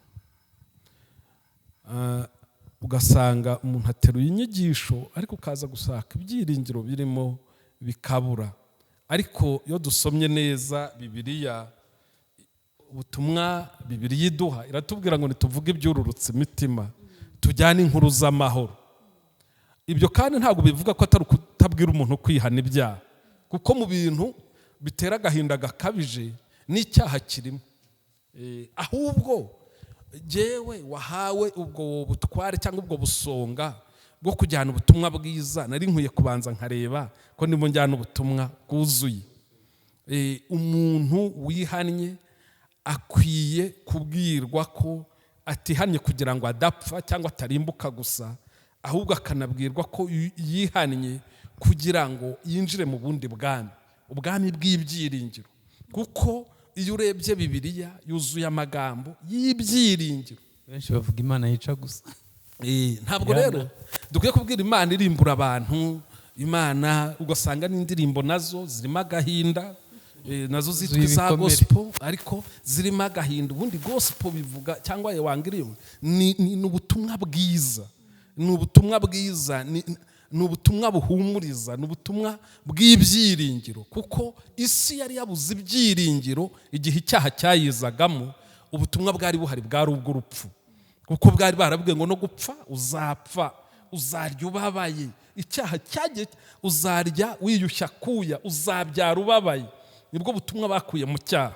Ugasanga umuntu ateruye inyigisho, ariko ukaza gusaka ibyiringiro birimo bikabura. Ariko iyo dusomye neza Bibiliya, ubutumwa Bibiliya iduha iratubwira ngo ntituvuge ibyururutse imitima, tujyane inkuru z'amahoro. Ibyo kandi ntabwo bivuga ko atari ukutabwira umuntu kwihana ibyaha, kuko mu bintu bitera agahinda gakabije n'icyaha kirimo. Ahubwo jewe wahawe ubwo butware cyangwa ubwo busonga bwo kujyana ubutumwa bwiza, nari nkwiye kubanza nkareba ko ndimo njyana ubutumwa bwuzuye. Umuntu wihannye akwiye kubwirwa ko atihannye kugira ngo adapfa cyangwa atarimbuka gusa, ahubwo akanabwirwa ko yihannye kugira ngo yinjire mu bundi bwami, ubwami bw'ibyiringiro. Kuko iyo urebye Bibiliya yuzuye amagambo y'ibyiringiro. Benshi bavuga Imana yica gusa. Ntabwo rero dukwiye kubwira Imana irimbura abantu, Imana ugasanga n'indirimbo nazo zirimo agahinda. Nazo zitwa Zuye iza ibikomere. gospel, ariko zirimo agahinda. Ubundi gospel bivuga, cyangwa evangelium, ni ubutumwa bwiza, ni ubutumwa bwiza, ni ubutumwa buhumuriza, ni ubutumwa bw'ibyiringiro, kuko isi yari yabuze ibyiringiro igihe icyaha cyayizagamo. Ubutumwa bwari buhari bwari ubw'urupfu, kuko bwari barabwiwe ngo no gupfa uzapfa, uzarya ubabaye. Icyaha cyagiye, uzarya wiyushya kuya, uzabyara ubabaye. Nibwo butumwa bakuye mu cyaha.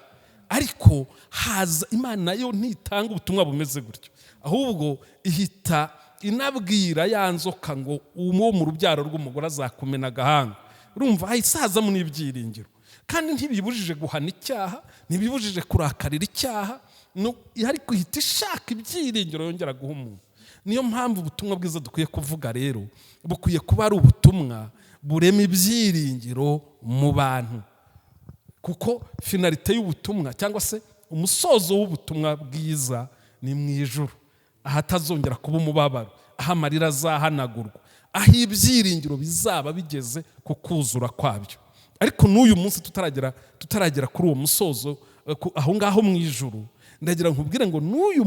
Ariko haza Imana, yo ntitanga ubutumwa bumeze gutyo, ahubwo ihita inabwira ya nzoka ngo uwo mu rubyaro rw'umugore azakumena agahanga. Urumva hahise hazamo n'ibyiringiro, kandi ntibibujije guhana icyaha, ntibibujije kurakarira icyaha, ariko ihita ishaka ibyiringiro yongera guha umuntu. Niyo mpamvu ubutumwa bwiza dukwiye kuvuga rero bukwiye kuba ari ubutumwa burema ibyiringiro mu bantu, kuko finalité y'ubutumwa cyangwa se umusozo w'ubutumwa bwiza ni mu ijuru, ahatazongera kuba umubabaro, aho amarira azahanagurwa, aho ibyiringiro bizaba bigeze ku kuzura kwabyo. Ariko n'uyu munsi tutaragera kuri uwo musozo, aho ngaho mu ijuru, ndagira nkubwire ngo n'uyu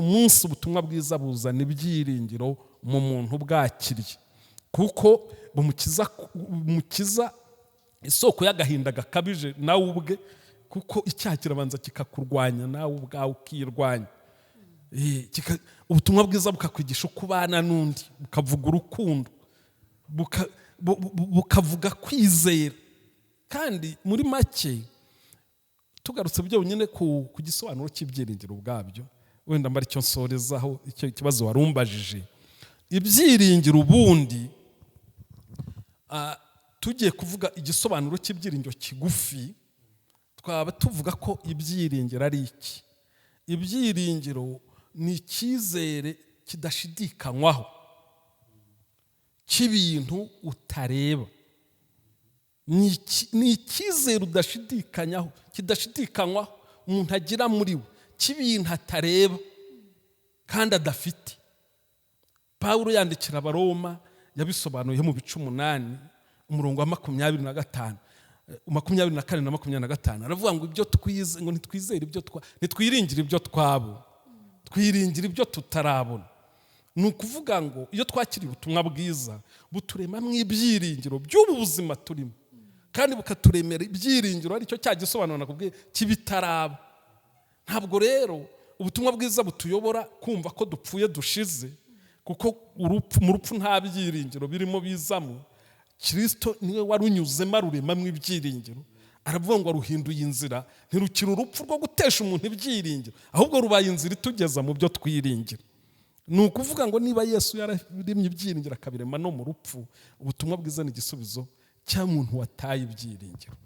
munsi ubutumwa bwiza buzana ibyiringiro mu muntu bwakiriye, kuko bumukiza isoko y'agahinda gakabije nawe ubwe, kuko icyaha kirabanza kikakurwanya, nawe ubwawe ukirwanya. Ubutumwa bwiza bukakwigisha uko ubana n'undi, bukavuga urukundo, bukavuga kwizera. Kandi muri make, tugarutse byonyine ku gisobanuro cy'ibyiringiro ubwabyo, wenda mba aricyo nsorezaho icyo kibazo warumbajije. Ibyiringiro ubundi, tugiye kuvuga igisobanuro cy'ibyiringiro kigufi, twaba tuvuga ko ibyiringiro ari iki? Ibyiringiro ni icyizere kidashidikanywaho cy'ibintu utareba. Ni icyizere udashidikanyaho, kidashidikanywaho, umuntu agira muri we cy'ibintu atareba kandi adafite. Pawulo yandikira Abaroma yabisobanuye mu bice 8, umurongo wa 25, 24 na 25. Aravuga ngo ibyo twize, ngo ntitwizere ibyo twa ntitwiringire ibyo twabona, twiringira ibyo tutarabona. Ni ukuvuga ngo iyo twakiriye ubutumwa bwiza, buturemamo ibyiringiro by'ubu buzima turimo, kandi bukaturemera ibyiringiro, aricyo cya gisobanuro nakubwiye cy'ibitaraba. Ntabwo rero ubutumwa bwiza butuyobora kumva ko dupfuye dushize, kuko urupfu, mu rupfu nta byiringiro birimo bizamo. Kirisito niwe warunyuzemo, aruremamo ibyiringiro. Aravuga ngo aruhinduye inzira, ntirukiri urupfu rwo gutesha umuntu ibyiringiro, ahubwo rubaye inzira itugeza mu byo twiringira. Ni ukuvuga ngo niba Yesu yararemye ibyiringiro, akabirema no mu rupfu, ubutumwa bwiza ni igisubizo cy'umuntu wataye ibyiringiro.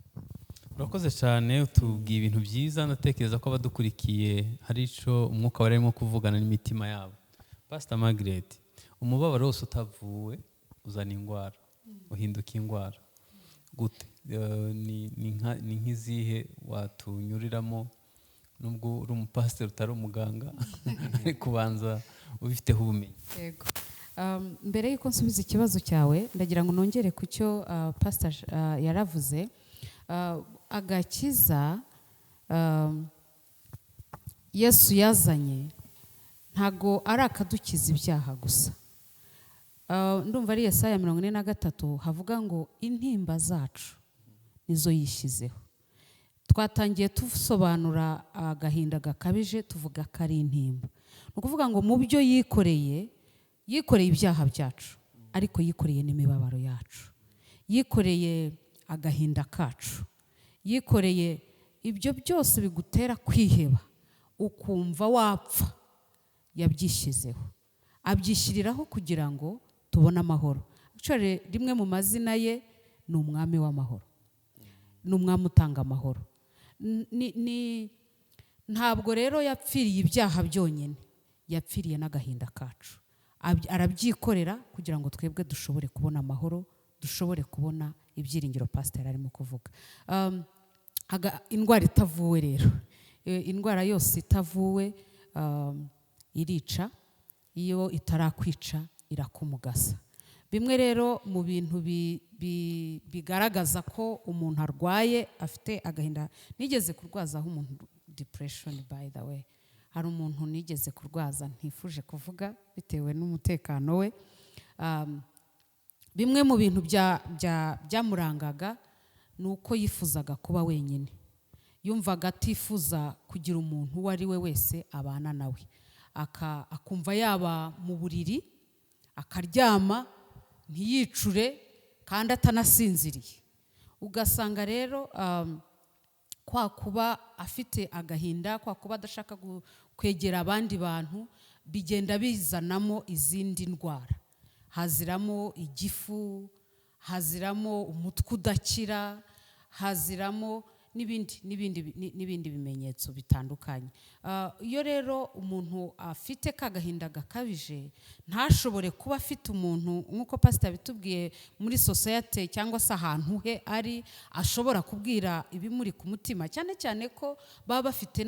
Urakoze cyane, utubwiye ibintu byiza. Ndatekereza ko abadukurikiye hari icyo umwuka wari arimo kuvugana n'imitima yabo. Pasita Margaret, umubabaro wose utavuwe uzana indwara, uhinduka indwara gute? Ni nk'izihe watunyuriramo, nubwo uri umupasiteri utari umuganga, ariko ubanza ubifiteho ubumenyi? Yego. Mbere y'uko nsubiza ikibazo cyawe, ndagira ngo nongere ku cyo Pastor yaravuze. Agakiza Yesu yazanye ntago ari akadukiza ibyaha gusa. Ndumva ari Yesaya 43 havuga ngo intimba zacu nizo yishyizeho. Twatangiye tusobanura agahinda gakabije, tuvuga ko ari intimba. Ni ukuvuga ngo mu byo yikoreye, yikoreye ibyaha byacu, ariko yikoreye n'imibabaro yacu, yikoreye agahinda kacu, yikoreye ibyo byose bigutera kwiheba, ukumva wapfa. Yabyishyizeho, abyishyiriraho kugira ngo tubone amahoro. Actually, rimwe mu mazina ye ni Umwami w'amahoro, ni Umwami utanga amahoro. Ntabwo rero yapfiriye ibyaha byonyine, yapfiriye n'agahinda kacu. Arabyikorera kugira ngo twebwe dushobore kubona amahoro, dushobore kubona ibyiringiro pasiteri arimo kuvuga. Indwara itavuwe rero, indwara yose itavuwe irica. Iyo itarakwica, irakumugasa. Bimwe rero mu bintu bigaragaza ko umuntu arwaye, afite agahinda. Nigeze kurwazaho umuntu depression, by the way. Hari umuntu nigeze kurwaza, ntifuje kuvuga bitewe n'umutekano we. Bimwe mu bintu byamurangaga ni uko yifuzaga kuba wenyine. Yumvaga atifuza kugira umuntu uwo ari we wese abana nawe, akumva yaba mu buriri akaryama ntiyicure kandi atanasinziriye. Ugasanga rero kwa kuba afite agahinda, kwa kuba adashaka kwegera abandi bantu, bigenda bizanamo izindi ndwara. Haziramo igifu, haziramo umutwe udakira, haziramo n'ibindi n'ibindi n'ibindi bimenyetso bitandukanye. Iyo rero umuntu afite ka gahinda gakabije, ntashobore kuba afite umuntu, nk'uko pastor bitubwiye, muri society cyangwa se ahantu he ari, ashobora kubwira ibimuri ku mutima, cyane cyane ko baba bafite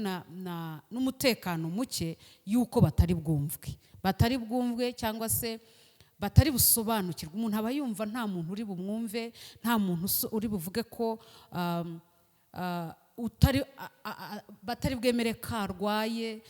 n'umutekano muke y'uko batari bwumvwe cyangwa se batari busobanukirwe. Umuntu aba yumva nta muntu uri bumwumve, nta muntu uri buvuge ko utari batari bwemere ko arwaye.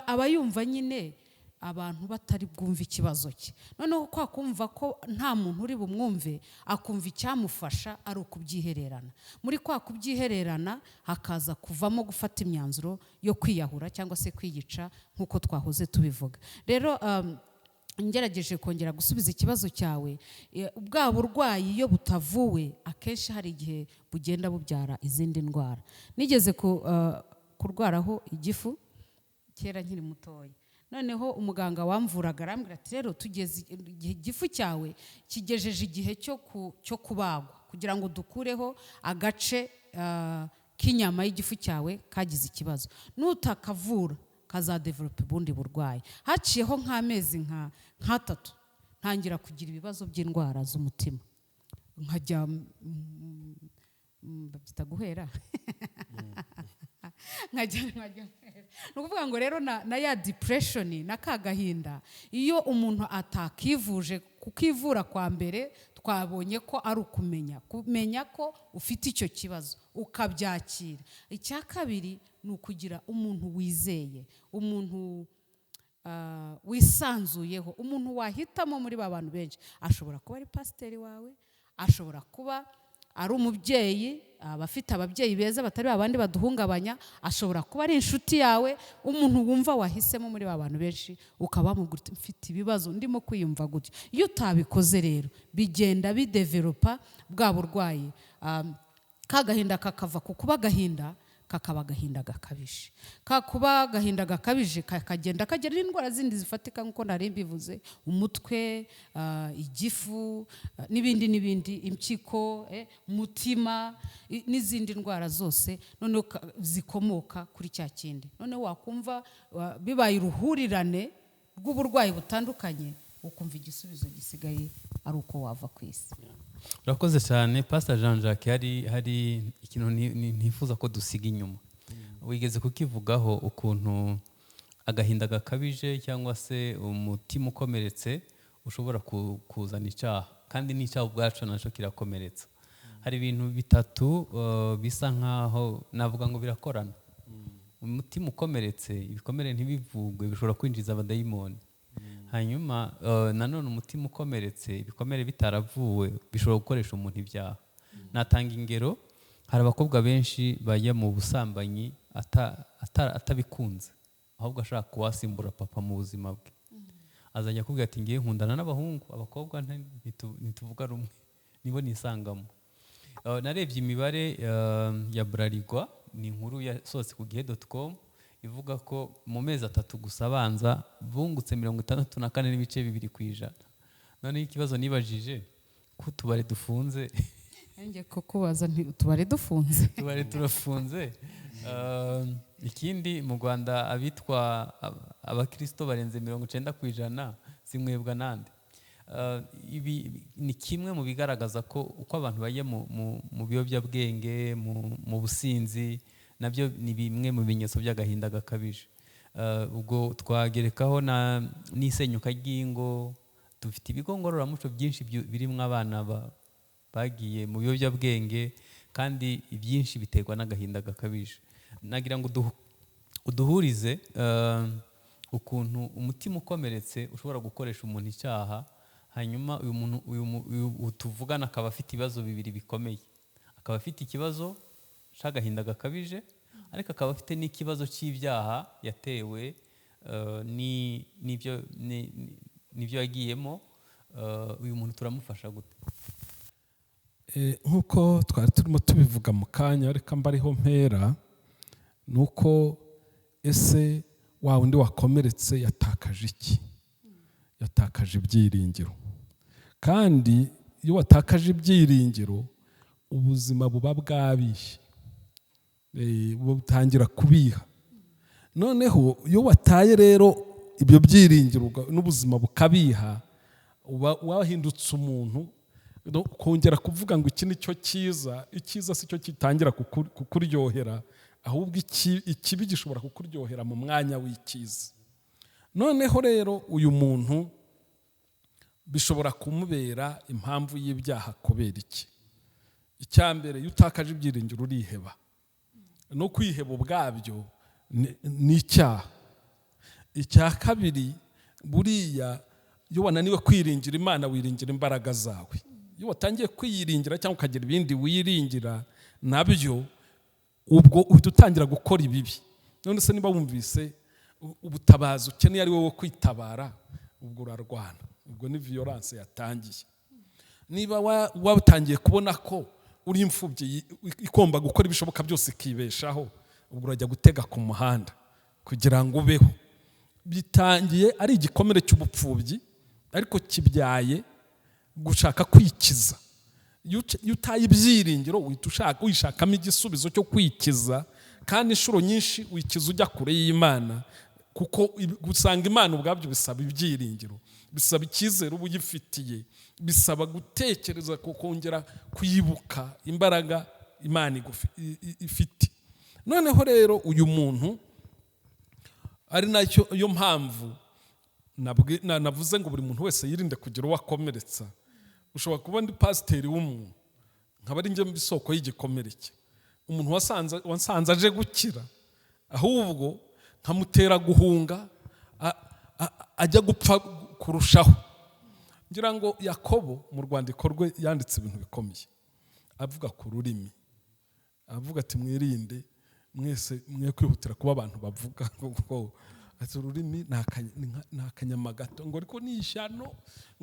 Aba yumva nyine abantu batari bwumve ikibazo cye. Noneho kwa kumva ko nta muntu uri bumwumve, akumva icyamufasha ari ukubyihererana. Muri kwa kubyihererana hakaza kuvamo gufata imyanzuro yo kwiyahura cyangwa se kwiyica, nk'uko twahoze tubivuga. Rero ngerageje kongera gusubiza ikibazo cyawe, bwa burwayi iyo butavuwe, akenshi hari igihe bugenda bubyara izindi ndwara. Nigeze kurwaraho igifu kera nkiri mutoya. Noneho umuganga wamvuraga arambwira ati: "Rero tugeze igihe, igifu cyawe kigejeje igihe cyo kubagwa kugira ngo dukureho agace k'inyama y'igifu cyawe kagize ikibazo. Nutakavura kazadevelopa ubundi burwayi." Haciyeho nk'amezi nk'atatu, ntangira kugira ibibazo by'indwara z'umutima, nkajya babyita guhera, nkajya ni ukuvuga ngo rero na ya depression na ka gahinda, iyo umuntu atakivuje, kukivura kwa mbere twabonye ko ari ukumenya, kumenya ko ufite icyo kibazo ukabyakira. Icya kabiri ni ukugira umuntu wizeye, umuntu wisanzuyeho, umuntu wahitamo muri ba bantu benshi. Ashobora kuba ari pasiteri wawe, ashobora kuba ari umubyeyi, abafite ababyeyi beza batari babandi baduhungabanya, ashobora kuba ari inshuti yawe, umuntu wumva wahisemo muri ba bantu benshi, ukaba wamubwira uti: "Mfite ibibazo, ndimo kwiyumva gutya." Iyo utabikoze rero, bigenda bidevelopa bwa burwayi, ka gahinda kakava ku kuba agahinda kakaba agahinda gakabije. Ka kuba agahinda gakabije kakagenda kagira n'indwara zindi zifatika, nk'uko nari mbivuze: umutwe, igifu, n'ibindi n'ibindi, impyiko, umutima, n'izindi ndwara zose noneho zikomoka kuri cya kindi. Noneho wakumva bibaye uruhurirane rw'uburwayi butandukanye, ukumva igisubizo gisigaye ari uko wava ku isi. Urakoze cyane, Pastor Jean Jacques. Hari ikintu ntifuza ko dusiga inyuma. Wigeze kukivugaho, ukuntu agahinda gakabije cyangwa se umutima ukomeretse ushobora kuzana icyaha, kandi n'icyaha ubwacu nacyo kirakomeretsa. Hari ibintu bitatu bisa nkaho navuga ngo birakorana. Umutima ukomeretse, ibikomere ntibivugwe, bishobora kwinjiza abadayimoni. Hanyuma nanone umutima ukomeretse, ibikomere bitaravuwe, bishobora gukoresha umuntu ibyaha. Natanga ingero: hari abakobwa benshi bajya mu busambanyi atabikunze, ahubwo ashaka kuwasimbura papa mu buzima bwe. Azajya akubwira ati: "Ngiye nkundana n'abahungu, abakobwa ntituvuga rumwe, nibo nisangamo." Narebye imibare ya Bralirwa, ni inkuru yasohotse ku gihe.com, ivuga ko mu mezi 3 gusa abanza bungutse 64.2%. Noneho ikibazo nibajije, ko utubari dufunze? Njye kukubaza nti: "Utubari dufunze?" Utubari turafunze. Ikindi, mu Rwanda abitwa abakirisito barenze 90%, zinywebwa nande? Ibi ni kimwe mu bigaragaza ko uko abantu bajya mu biyobyabwenge, mu businzi, nabyo ni bimwe mu bimenyetso by'agahinda gakabije. Ubwo twagerekaho n'isenyuka ry'ingo. Dufite ibigo ngororamuco byinshi birimo abana. Bagiye mu biyobyabwenge, kandi ibyinshi biterwa n'agahinda gakabije. Nagira ngo uduhurize ukuntu umutima ukomeretse ushobora gukoresha umuntu icyaha, hanyuma uyu muntu uyu tuvugana akaba afite ibibazo bibiri bikomeye, akaba afite ikibazo cy'agahinda gakabije, ariko akaba afite n'ikibazo cy'ibyaha yatewe n'ibyo yagiyemo. Uyu muntu turamufasha gute? Nk'uko twari turimo tubivuga mu kanya, reka mbariho mpera, ni uko ese wa wundi wakomeretse yatakaje iki? Yatakaje ibyiringiro. Kandi iyo watakaje ibyiringiro, ubuzima buba bwabishye, butangira kubiha. Noneho iyo wataye rero ibyo byiringiro n'ubuzima bukabiha, uba wahindutse umuntu. Kongera kuvuga ngo iki ni cyo cyiza, icyiza si cyo gitangira kukuryohera, ahubwo ikibi gishobora kukuryohera mu mwanya w'icyiza. Noneho rero uyu muntu bishobora kumubera impamvu y'ibyaha. Kubera iki? Icya mbere, iyo utakaje ibyiringiro uriheba, no kwiheba ubwabyo ni icyaha. Icya kabiri, buriya iyo wananiwe kwiringira Imana, wiringira imbaraga zawe. Iyo watangiye kwiyiringira cyangwa ukagira ibindi wiringira nabyo, ubwo uhita utangira gukora ibibi. None se niba wumvise ubutabazi ukeneye ari wowe kwitabara, ubwo urarwana, ubwo ni violence yatangiye. Niba watangiye kubona ko uri imfubyi igomba gukora ibishoboka byose ikibeshaho, ubwo urajya gutega ku muhanda kugira ngo ubeho. Bitangiye ari igikomere cy'ubupfubyi, ariko kibyaye gushaka kwikiza. Iyo utaye ibyiringiro, uhita wishakamo igisubizo cyo kwikiza, kandi inshuro nyinshi wikiza ujya kure y'Imana, kuko gusanga Imana ubwabyo bisaba ibyiringiro, bisaba icyizere uba uyifitiye, bisaba gutekereza, kongera kwibuka imbaraga Imana ifite. Noneho rero uyu muntu, ari nacyo iyo mpamvu navuze ngo buri muntu wese yirinde kugira uwo akomeretsa. Ushobora kuba ndi pasiteri w'umuntu, nkaba ari njye isoko y'igikomere cye. Umuntu wasanze aje gukira, ahubwo nkamutera guhunga, ajya gupfa kurushaho. Ngira ngo Yakobo mu rwandiko rwe yanditse ibintu bikomeye, avuga ku rurimi, avuga ati mwirinde mwese mwe kwihutira kuba abantu bavuga, kuko ati ururimi ni akanyama gato, ngo ariko ni ishyano,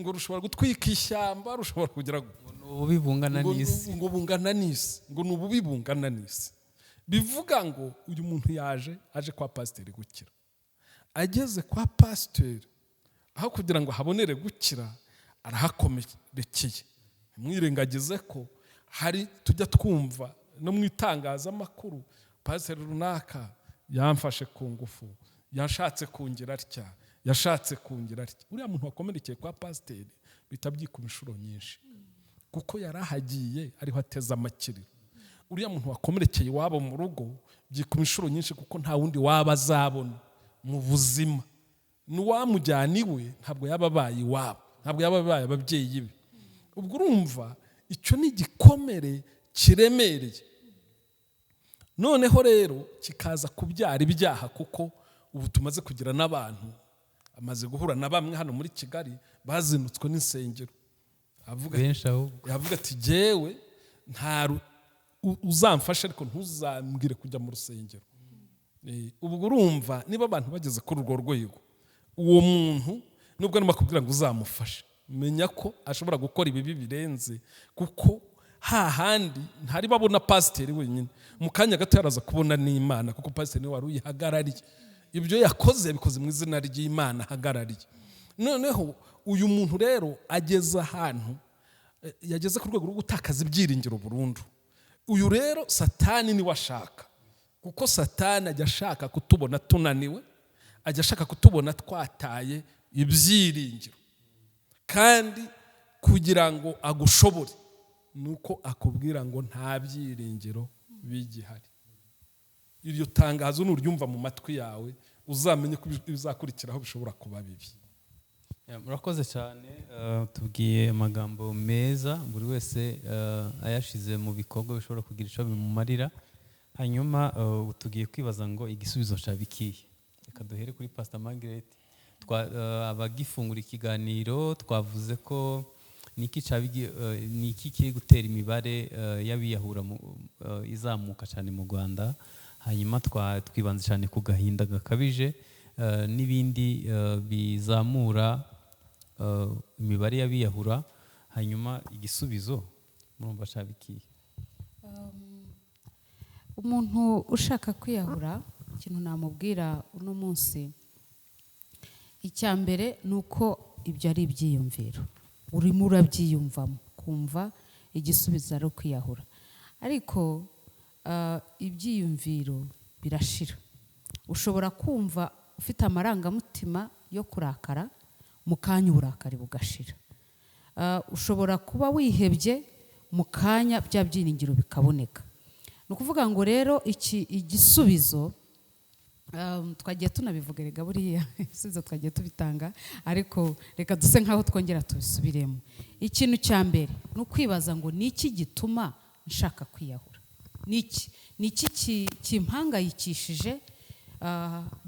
ngo rushobora gutwika ishyamba, rushobora kugira ububi bungana n'isi, ngo bungana n'isi, ngo ni ububi bungana n'isi. Bivuga ngo uyu muntu yaje aje kwa pasiteri gukira, ageze kwa pasiteri aho kugira ngo habonere gukira arahakomerekeye. Mwirengagize ko hari tujya twumva no mu itangazamakuru, pasiteri runaka yamfashe ku ngufu, yashatse kungira atya, yashatse kungira atya. Uriya muntu wakomerekeye kwa pasiteri bita byikuba inshuro nyinshi, kuko yarahagiye ariho ateze amakiriro. Uriya muntu wakomerekeye iwabo mu rugo byikuba inshuro nyinshi, kuko nta wundi waba azabona mu buzima. N'uwamujyana iwe ntabwo yaba abaye iwabo, ntabwo yaba abaye ababyeyi be. Ubwo urumva icyo ni igikomere kiremereye. Noneho rero kikaza kubyara ibyaha, kuko ubu tumaze kugira n'abantu, amaze guhura na bamwe hano muri Kigali bazinutswe n'insengero. Avuga ati jyewe nta uzamfasha, ariko ntuzambwire kujya mu rusengero. Ubwo urumva niba abantu bageze kuri urwo rwego, uwo muntu nubwo arimo akubwira ngo uzamufashe, menya ko ashobora gukora ibibi birenze, kuko hahandi ntari babona pasiteri wenyine, mu kanya gato yaraza kubona n'Imana, kuko pasiteri niwe wari uyihagarariye. Ibyo yakoze yabikoze mu izina ry'Imana ahagarariye. Noneho uyu muntu rero ageze ahantu yageze ku rwego rwo gutakaza ibyiringiro burundu. Uyu rero Satani niwe ashaka, kuko Satani ajya ashaka kutubona tunaniwe, ajya ashaka kutubona twataye ibyiringiro. Kandi kugira ngo agushobore nuko akubwira ngo nta byiringiro bigihari. Iryo tangazo nuryumva mu matwi yawe, uzamenye ko ibizakurikiraho bishobora kuba bibi. Ya, murakoze cyane. Tubwiye amagambo meza, buri wese ayashize mu bikorwa bishobora kugira icyo bimumarira. Hanyuma ubu tugiye kwibaza ngo igisubizo cyaba ikihe? Reka duhere kuri Pastor Margaret. Abagifungura ikiganiro twavuze ko niki kiri gutera imibare y'abiyahura izamuka cyane mu Rwanda. Hanyuma twibanze cyane ku gahinda gakabije n'ibindi bizamura imibare y'abiyahura. Hanyuma igisubizo murumva cyaba ikihe? Umuntu ushaka kwiyahura, ikintu namubwira uno munsi, icya mbere ni uko ibyo ari ibyiyumviro urimo urabyiyumvamo, kumva igisubizo ari ukwiyahura. Ariko ibyiyumviro birashira. Ushobora kumva ufite amarangamutima yo kurakara, mu kanya uburakari bugashira. Ushobora kuba wihebye, mu kanya bya byiringiro bikaboneka. Ni ukuvuga ngo rero iki igisubizo, twagiye tunabivuga rega, buriya ibisubizo twagiye tubitanga, ariko reka duse nkaho twongera tubisubiremo. Ikintu cya mbere ni ukwibaza ngo ni iki gituma nshaka kwiyahura? Ni iki kimpangayikishije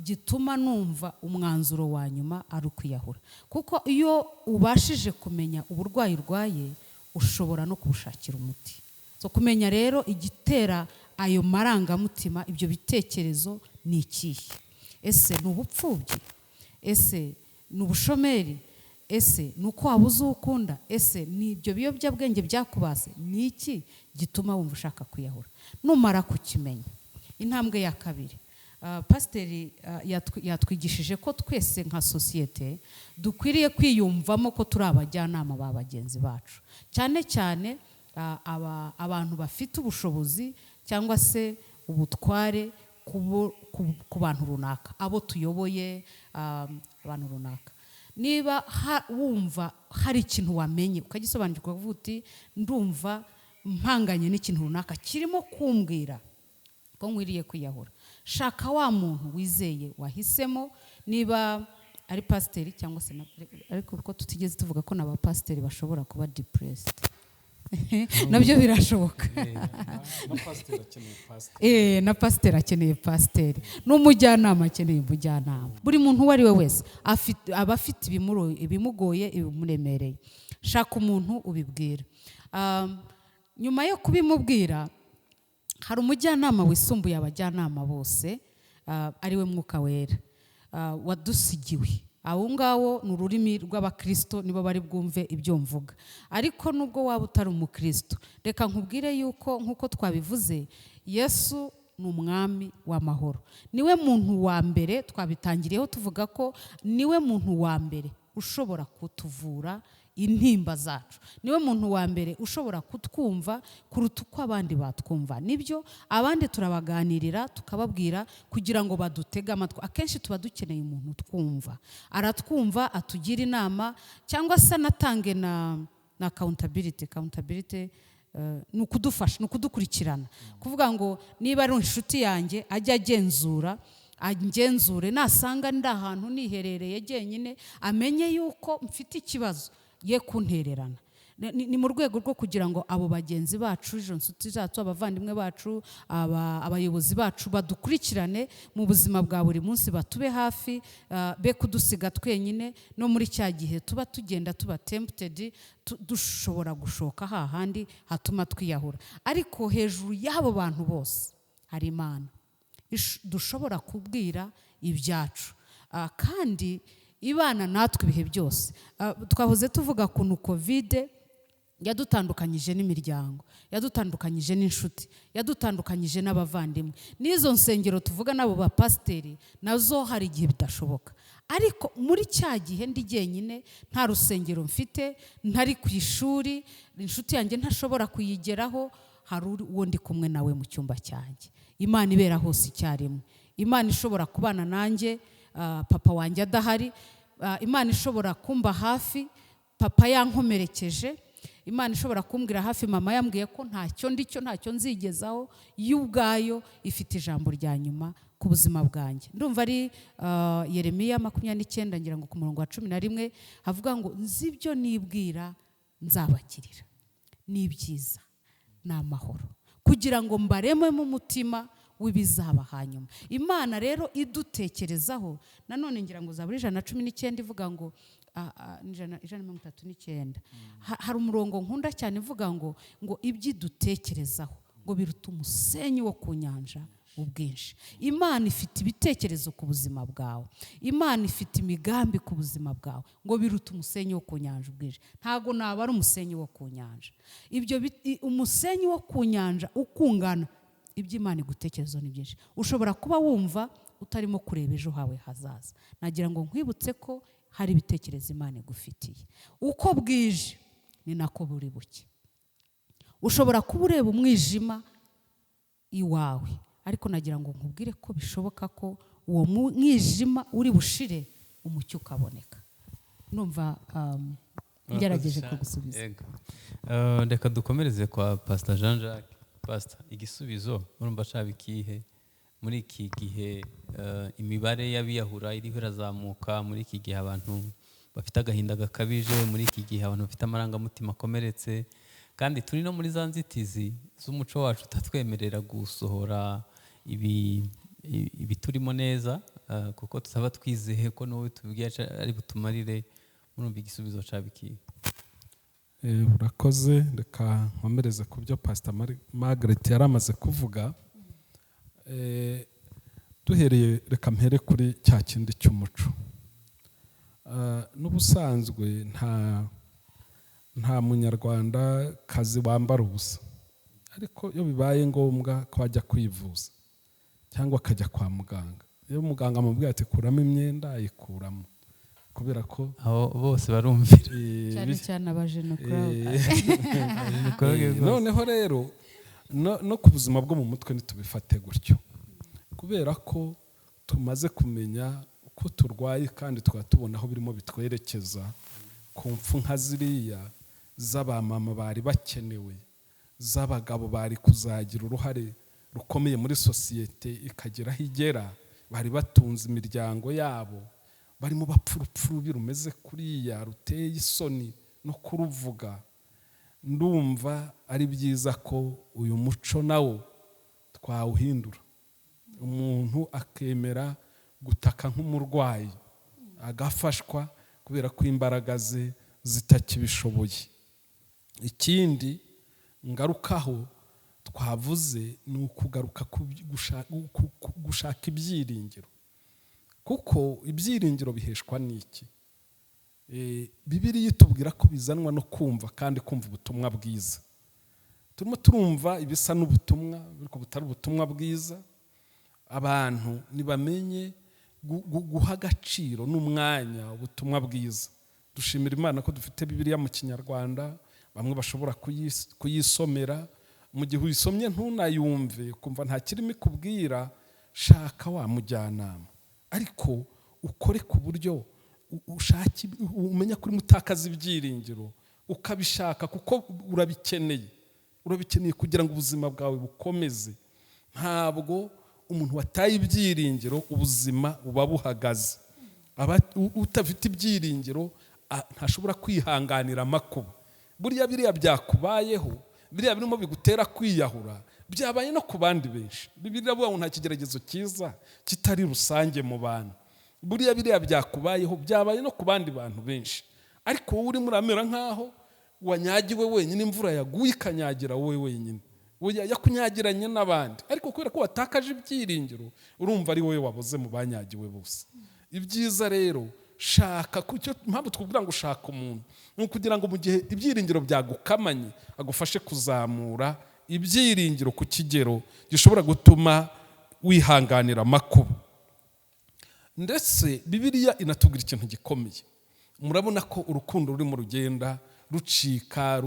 gituma numva umwanzuro wa nyuma ari ukwiyahura? Kuko iyo ubashije kumenya uburwayi urwaye, ushobora no kubushakira umuti. So kumenya rero igitera ayo marangamutima, ibyo bitekerezo, ni ikihe? Ese ni ubupfubyi? Ese ni ubushomeri? Ese ni uko wabuze uwo ukunda? Ese ni ibyo biyobyabwenge byakubase? Ni iki gituma wumva ushaka kwiyahura? Numara kukimenya, intambwe ya kabiri, pasiteri yatwigishije ko twese nka sosiyete dukwiriye kwiyumvamo ko turi abajyanama ba bagenzi bacu, cyane cyane abantu bafite ubushobozi cyangwa se ubutware ku bantu runaka, abo tuyoboye, abantu runaka. Niba wumva hari ikintu wamenye ukagisobanukirwa, ukavuga uti ndumva mpanganye n'ikintu runaka kirimo kumbwira ko nkwiriye kwiyahura, shaka wa muntu wizeye wahisemo, niba ari pasiteri cyangwa se ariko kuko tutigeze tuvuga ko n'abapasiteri bashobora kuba depressed, nabyo birashoboka. Na pasiteri akeneye pasiteri. Na pasiteri akeneye pasiteri, n'umujyanama akeneye umujyanama. Buri muntu uwo ari we wese aba afite ibimugoye, ibimuremereye. Shaka umuntu ubibwira. Nyuma yo kubimubwira, hari umujyanama wisumbuye abajyanama bose, ari we Mwuka Wera, wadusigiwe. Abo ngabo ni ururimi rw'abakristo, nibo bari bwumve ibyo mvuga. Ariko nubwo waba utari umukristo, reka nkubwire yuko nk'uko twabivuze, Yesu ni umwami w'amahoro. Niwe muntu wa mbere twabitangiriyeho tuvuga ko niwe muntu wa mbere ushobora kutuvura intimba zacu, niwe muntu wa mbere ushobora kutwumva kuruta uko abandi batwumva. Nibyo, abandi turabaganirira, tukababwira kugira ngo badutege amatwi. Akenshi tuba dukeneye umuntu utwumva, aratwumva, atugira inama, cyangwa se anatange na accountability. Accountability ni ukudufasha, ni ukudukurikirana, kuvuga ngo niba ari inshuti yanjye ajye agenzura, angenzure, nasanga ndi ahantu niherereye jyenyine amenye yuko mfite ikibazo, ye kuntererana. Ni mu rwego rwo kugira ngo abo bagenzi bacu, izo nshuti zacu, abavandimwe bacu, abayobozi bacu badukurikirane mu buzima bwa buri munsi, batube hafi, be kudusiga twenyine no muri cya gihe tuba tugenda tuba tempted, dushobora gushoka hahandi hatuma twiyahura. Ariko hejuru y'abo bantu bose hari Imana dushobora kubwira ibyacu, kandi ibana natwe ibihe byose. Twahoze tuvuga kuntu COVID yadutandukanyije n'imiryango, yadutandukanyije n'inshuti, yadutandukanyije n'abavandimwe. N'izo nsengero tuvuga n'abo bapasiteri nazo hari igihe bidashoboka. Ariko muri cya gihe ndi jyenyine, nta rusengero mfite, ntari ku ishuri, inshuti yanjye ntashobora kuyigeraho, hari uwo ndi kumwe nawe mu cyumba cyanjye. Imana ibera hose icyarimwe. Imana ishobora kubana nanjye, papa wanjye adahari, Imana ishobora kumba hafi papa yankomerekeje, Imana ishobora kumbwira hafi mama yambwiye ko ntacyo ndicyo, ntacyo nzigezaho, yo ubwayo ifite ijambo rya nyuma ku ku buzima bwanjye. Ndumva ari Yeremiya 29 ngira ngo ku murongo wa 11 havuga ngo nzi ibyo nibwira nzabakirira, ni ibyiza ni amahoro, kugira ngo mbarememo umutima w'ibizaba hanyuma. Imana rero idutekerezaho. Nanone ngira ngo Zaburi 119 ivuga ngo 139, hari umurongo nkunda cyane ivuga ngo ibyidutekerezaho ngo biruta umusenyi wo ku nyanja ubwinshi. Imana ifite ibitekerezo ku buzima bwawe, Imana ifite imigambi ku buzima bwawe, ngo biruta umusenyi wo ku nyanja ubwinshi. Ntago naba ari umusenyi wo ku nyanja. Ibyo umusenyi wo ku nyanja ukungana, ibyo Imana igutekerezo ni byinshi. Ushobora kuba wumva utarimo kureba ejo hawe hazaza. Nagira ngo nkwibutse ko hari ibitekerezo Imana igufitiye. Uko bwije ni nako buri buke. Ushobora kuba ureba umwijima iwawe, ariko nagira ngo nkubwire ko bishoboka ko uwo mwijima uri bushire umucyo ukaboneka. Ndumva ngerageje kugusubiza. Reka dukomereze kwa Pastor Jean Jacques. Pastor, igisubizo urumva cabikihe muri iki gihe? Imibare y'abiyahura iriho irazamuka muri iki gihe, abantu bafite agahinda gakabije muri iki gihe, abantu bafite amarangamutima akomeretse, kandi turi no muri za nzitizi z'umuco wacu utatwemerera gusohora ibiturimo neza, kuko tutaba twizeye ko n'uwo tubwiye ari butumarire. Murumva igisubizo cabikihe? Urakoze. Reka nkomereze ku byo Pastor Margaret yari amaze kuvuga. Duhereye, reka mpere kuri cya kindi cy'umuco. N'ubusanzwe nta munyarwanda kazi wambara ubusa, ariko iyo bibaye ngombwa ko ajya kwivuza cyangwa akajya kwa muganga, iyo muganga amubwiye ati kuramo imyenda, ayikuramo, kubera ko aho bose barumvira cyane cyane abajenokologe. Noneho rero no ku buzima bwo mu mutwe ntitubifate gutyo, kubera ko tumaze kumenya uko turwaye kandi tukaba tubona aho birimo bitwerekeza ku mfu nka ziriya z'abamama bari bakenewe, z'abagabo bari kuzagira uruhare rukomeye muri sosiyete ikagera aho igera, bari batunze imiryango yabo, barimo bapfa urupfu rubi rumeze kuriya ruteye isoni no kuruvuga. Ndumva ari byiza ko uyu muco nawo twawuhindura, umuntu akemera gutaka nk'umurwayi agafashwa kubera ko imbaraga ze zitakibishoboye. Ikindi ngarukaho twavuze ni ukugaruka gushaka ibyiringiro, kuko ibyiringiro biheshwa n'iki? Bibiliya itubwira ko bizanwa no kumva, kandi kumva ubutumwa bwiza. Turimo turumva ibisa n'ubutumwa ariko butari ubutumwa bwiza. Abantu ntibamenye guha agaciro n'umwanya ubutumwa bwiza. Dushimira Imana ko dufite Bibiliya mu Kinyarwanda, bamwe bashobora kuyisomera. Mu gihe uyisomye ntunayumve, ukumva nta kirimo ikubwira, shaka wa mujyanama, ariko ukore ku buryo ushake umenya kuri mutakaza ibyiringiro, ukabishaka kuko urabikeneye, urabikeneye kugira ngo ubuzima bwawe bukomeze. Ntabwo umuntu wataye ibyiringiro ubuzima buba buhagaze. Utafite ibyiringiro ntashobora kwihanganira amakuba. Buriya biriya byakubayeho, biriya birimo bigutera kwiyahura, byabaye no ku bandi benshi. Bibiliya iravuga ngo nta kigeragezo cyiza kitari rusange mu bantu. Buriya biriya byakubayeho byabaye no ku bandi bantu benshi, ariko wowe urimo uramera nkaho wanyagiwe wenyine, imvura yaguye ikanyagira wowe wenyine, yakunyagiranye n'abandi, ariko kubera ko watakaje ibyiringiro urumva ari wowe wabuze mu banyagiwe bose. Ibyiza rero shaka, kucyo mpamvu twubwira ngo ushaka umuntu, ni ukugira ngo mu gihe ibyiringiro byagukamanye agufashe kuzamura ibyiringiro ku kigero gishobora gutuma wihanganira amakuba. Ndetse Bibiliya inatubwira ikintu gikomeye. Murabona ko urukundo rurimo rugenda rucika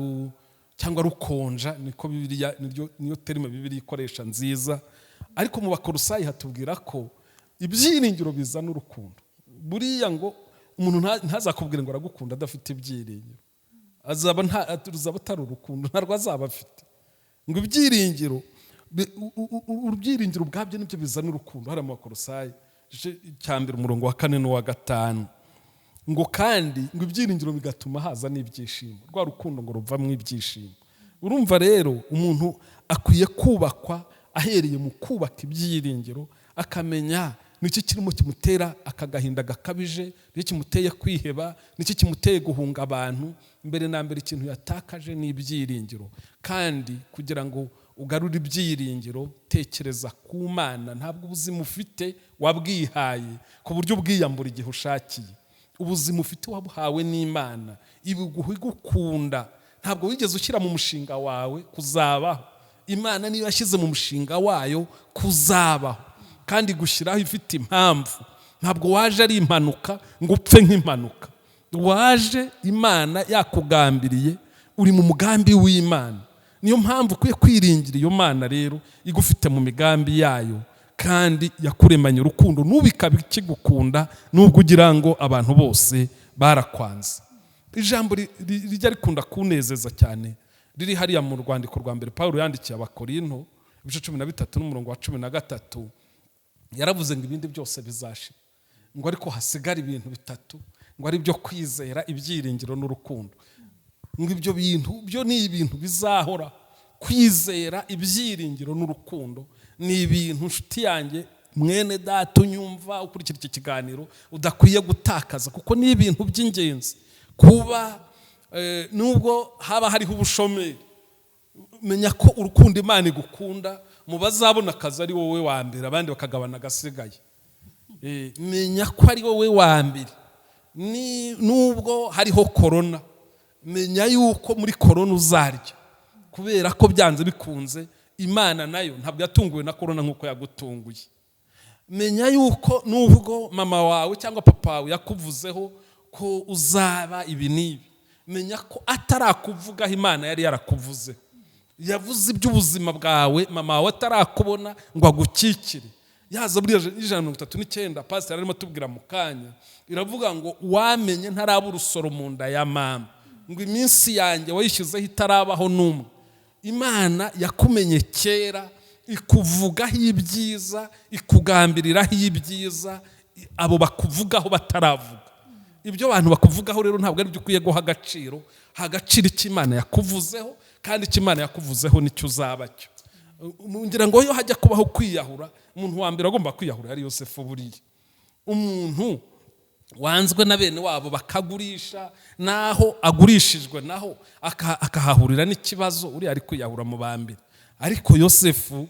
cyangwa rukonja, niko Bibiliya niyo terime Bibiliya ikoresha nziza. Ariko mu Bakolosayi hatubwira ko ibyiringiro bizana urukundo. Buriya ngo umuntu ntazakubwire ngo aragukunda adafite ibyiringiro, azaba atari urukundo, ntarwo azaba afite. Ngo ibyiringiro Ibyiringiro ubwabyo nibyo bizana urukundo. Hari Abakolosayi igice cya 1 umurongo wa 4 n'uwa 5, ngo kandi ngo ibyiringiro bigatuma haza n'ibyishimo. Rwa rukundo ngo ruvamo ibyishimo. Urumva rero umuntu akwiye kubakwa ahereye mu kubaka ibyiringiro, akamenya niki kirimo kimutera aka gahinda gakabije, niki kimuteye kwiheba, niki kimuteye guhunga abantu. Mbere na mbere ikintu yatakaje ni ibyiringiro. Kandi kugira ngo ugarure ibyiringiro, tekereza ku Mana. Ntabwo ubuzima ufite wabwihaye ku buryo ubwiyambura igihe ushakiye. Ubuzima ufite wabuhawe n'Imana, ibiguha igukunda. Ntabwo wigeze ushyira mu mushinga wawe kuzabaho. Imana niyo yashyize mu mushinga wayo kuzabaho, kandi gushyiraho ifite impamvu. Ntabwo waje ari impanuka ngo upfe nk'impanuka. Waje Imana yakugambiriye, uri mu mugambi w'Imana. Niyo mpamvu ukwiye kwiringira iyo Mana rero igufite mu migambi yayo, kandi yakuremanye urukundo, n'ubu ikaba ikigukunda nubwo ugira ngo abantu bose barakwanze. Ijambo rijya rikunda kunezeza cyane riri hariya mu rwandiko rwa mbere Pawulo yandikiye Abakorinto, ibice 13 n'umurongo wa 13. Yaravuze ngo ibindi byose bizashira, ngo ariko hasigara ibintu bitatu, ngo ari byo kwizera, ibyiringiro n'urukundo. Ngo ibyo bintu byo ni ibintu bizahora. Kwizera, ibyiringiro n'urukundo ni ibintu, nshuti yanjye, mwene data unyumva ukurikira iki kiganiro, udakwiye gutakaza, kuko ni ibintu by'ingenzi. Kuba nubwo haba hariho ubushomeri, menya ko urukundo Imana igukunda, mu bazabona akazi ari wowe wa mbere, abandi bakagabana agasigaye. Menya ko ari wowe wa mbere. Nubwo hariho korona, menya yuko muri korona uzarya, kubera ko byanze bikunze Imana nayo ntabwo yatunguwe na korona nk'uko yagutunguye. Menya yuko nubwo mama wawe cyangwa papa wawe yakuvuzeho ko uzaba ibi n'ibi, menya ko atarakuvugaho Imana yari yarakuvuzeho. Yavuze iby'ubuzima bwawe mama wawe atarakubona ngo agukikire. Yaza buriya 139, pasiteri arimo atubwira mu kanya, iravuga ngo wamenye ntaraba urusoro mu nda ya mama, ngo iminsi yanjye wayishyizeho itarabaho n'umwe. Imana yakumenye kera, ikuvugaho ibyiza, ikugambiriraho ibyiza, abo bakuvugaho bataravuga. Ibyo abantu bakuvugaho rero ntabwo ari byo ukwiye guha agaciro. Ha agaciro icyo Imana yakuvuzeho, kandi icyo Imana yakuvuzeho nicyo uzaba cyo. Ngira ngo iyo hajya kubaho kwiyahura, umuntu wa mbere agomba kwiyahura yari Yosefu. Buriya umuntu wanzwe na bene wabo bakagurisha, naho agurishijwe naho akahahurira n'ikibazo, uriya ari kwiyahura mu ba mbere. Ariko Yosefu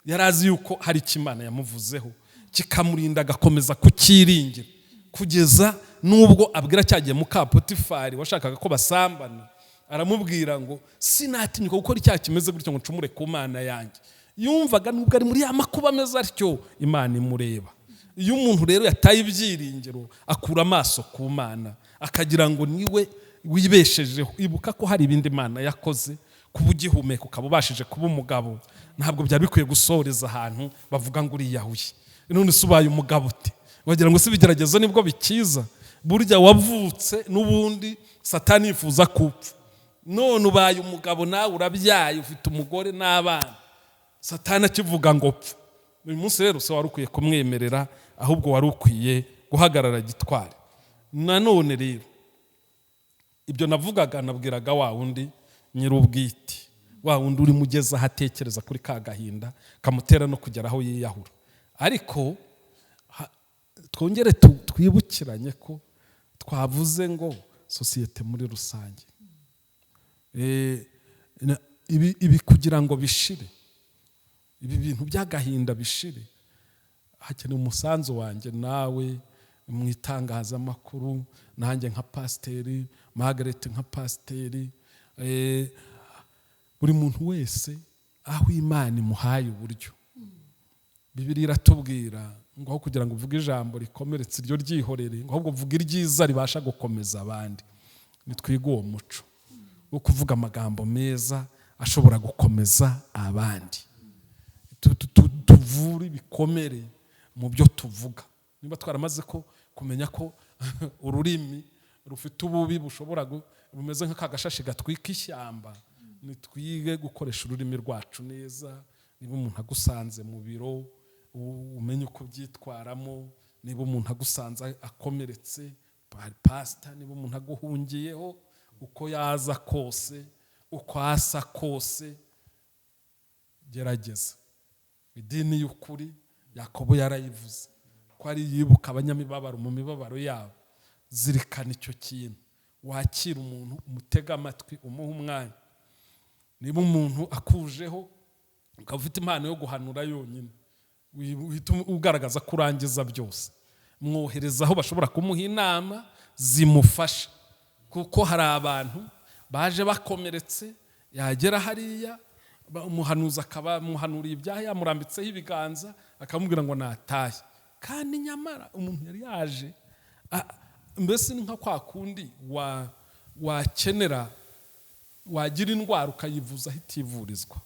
yari azi yuko hari icyo Imana yamuvuzeho kikamurinda, agakomeza kucyiringira kugeza nubwo abwira cyagiye muka Potifari washakaga ko basambana, aramubwira ngo sinatinyuka gukora icyaha kimeze gutyo ngo ncumure ku Mana yanjye. Yumvaga nubwo ari muri ya makuba ameze atyo, Imana imureba. Iyo umuntu rero yataye ibyiringiro, akura amaso ku Mana, akagira ngo niwe wibeshejeho. Ibuka ko hari ibindi Imana yakoze, kuba ugihumeka ukaba ubashije kuba umugabo, ntabwo byari bikwiye gusoreza ahantu bavuga ngo uriyahuye. None se ubaye umugabo ute? Wagira ngo si ibigeragezo nibwo bikiza? Burya wavutse n'ubundi Satani yifuza kupfa, none ubaye umugabo nawe urabyaye, ufite umugore n'abana, Satani akivuga ngo pfa. Uyu munsi rero se wari ukwiye kumwemerera, ahubwo wari ukwiye guhagarara gitwari. Nanone rero ibyo navugaga, nabwiraga wa wundi nyir'ubwite, wa wundi urimo ugeze aho atekereza kuri ka gahinda kamutera no kugera aho yiyahura. Ariko twongere twibukiranye ko twavuze ngo sosiyete muri rusange, ibi kugira ngo bishire, ibi bintu by'agahinda bishire, hakenewe umusanzu wanjye nawe mu itangazamakuru, nanjye nka pasiteri, Margaret nka pasiteri, buri muntu wese aho Imana imuhaye uburyo. Bibiliya iratubwira ngo aho kugira ngo uvuge ijambo rikomeretse iryo ryihorere, ngo ahubwo uvuge iryiza ribasha gukomeza abandi. Nitwige uwo muco wo kuvuga amagambo meza ashobora gukomeza abandi. Tuvure ibikomere mu byo tuvuga. Niba twaramaze ko kumenya ko ururimi rufite ububi bushobora bumeze nk'akagashashi gatwika ishyamba, nitwige gukoresha ururimi rwacu neza. Niba umuntu agusanze mu biro, umenye uko byitwaramo. Niba umuntu agusanze akomeretse, pasita, niba umuntu aguhungiyeho, uko yaza kose, uko asa kose, gerageza. Idini y'ukuri Yakobo yarayivuze ko ari yibuka abanyamibabaro mu mibabaro yabo. Zirikana icyo kintu, wakira umuntu, umutega amatwi, umuha umwanya. Niba umuntu akujeho ukaba ufite impano yo guhanura yonyine, uhita ugaragaza ko urangiza byose, mwohereza aho bashobora kumuha inama zimufasha. Kuko hari abantu baje bakomeretse, yagera hariya umuhanuzi akaba muhanuriye ibyaha, yamurambitseho ibiganza, akamubwira ngo natahe, kandi nyamara umuntu yari yaje mbese ni nka kwa kundi wakenera wagira indwara ukayivuza aho itivurizwa.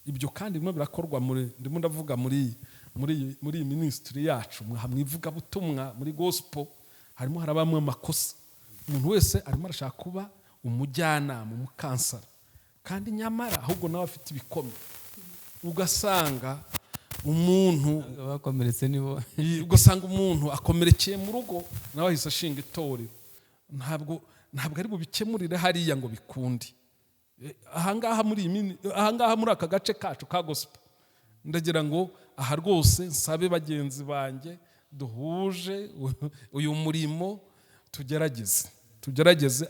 Ibyo kandi birimo birakorwa muri, ndimo ndavuga muri muri muri iyi minisitiri yacu mu ivugabutumwa, muri gospel harimo harabamo amakosa. Umuntu wese arimo arashaka kuba umujyanama, umukansara, kandi nyamara ahubwo nawe afite ibikomere. Ugasanga umuntu bakomeretse nibo, ugasanga umuntu akomerekeye mu rugo, nawe ahise ashinga itorero. Ntabwo ari bubikemurire hariya ngo bikunde. Ahangaha muri ahangaha muri aka gace kacu ka gospel, ndagira ngo aha rwose nsabe bagenzi banjye duhuje uyu murimo, tugerageze.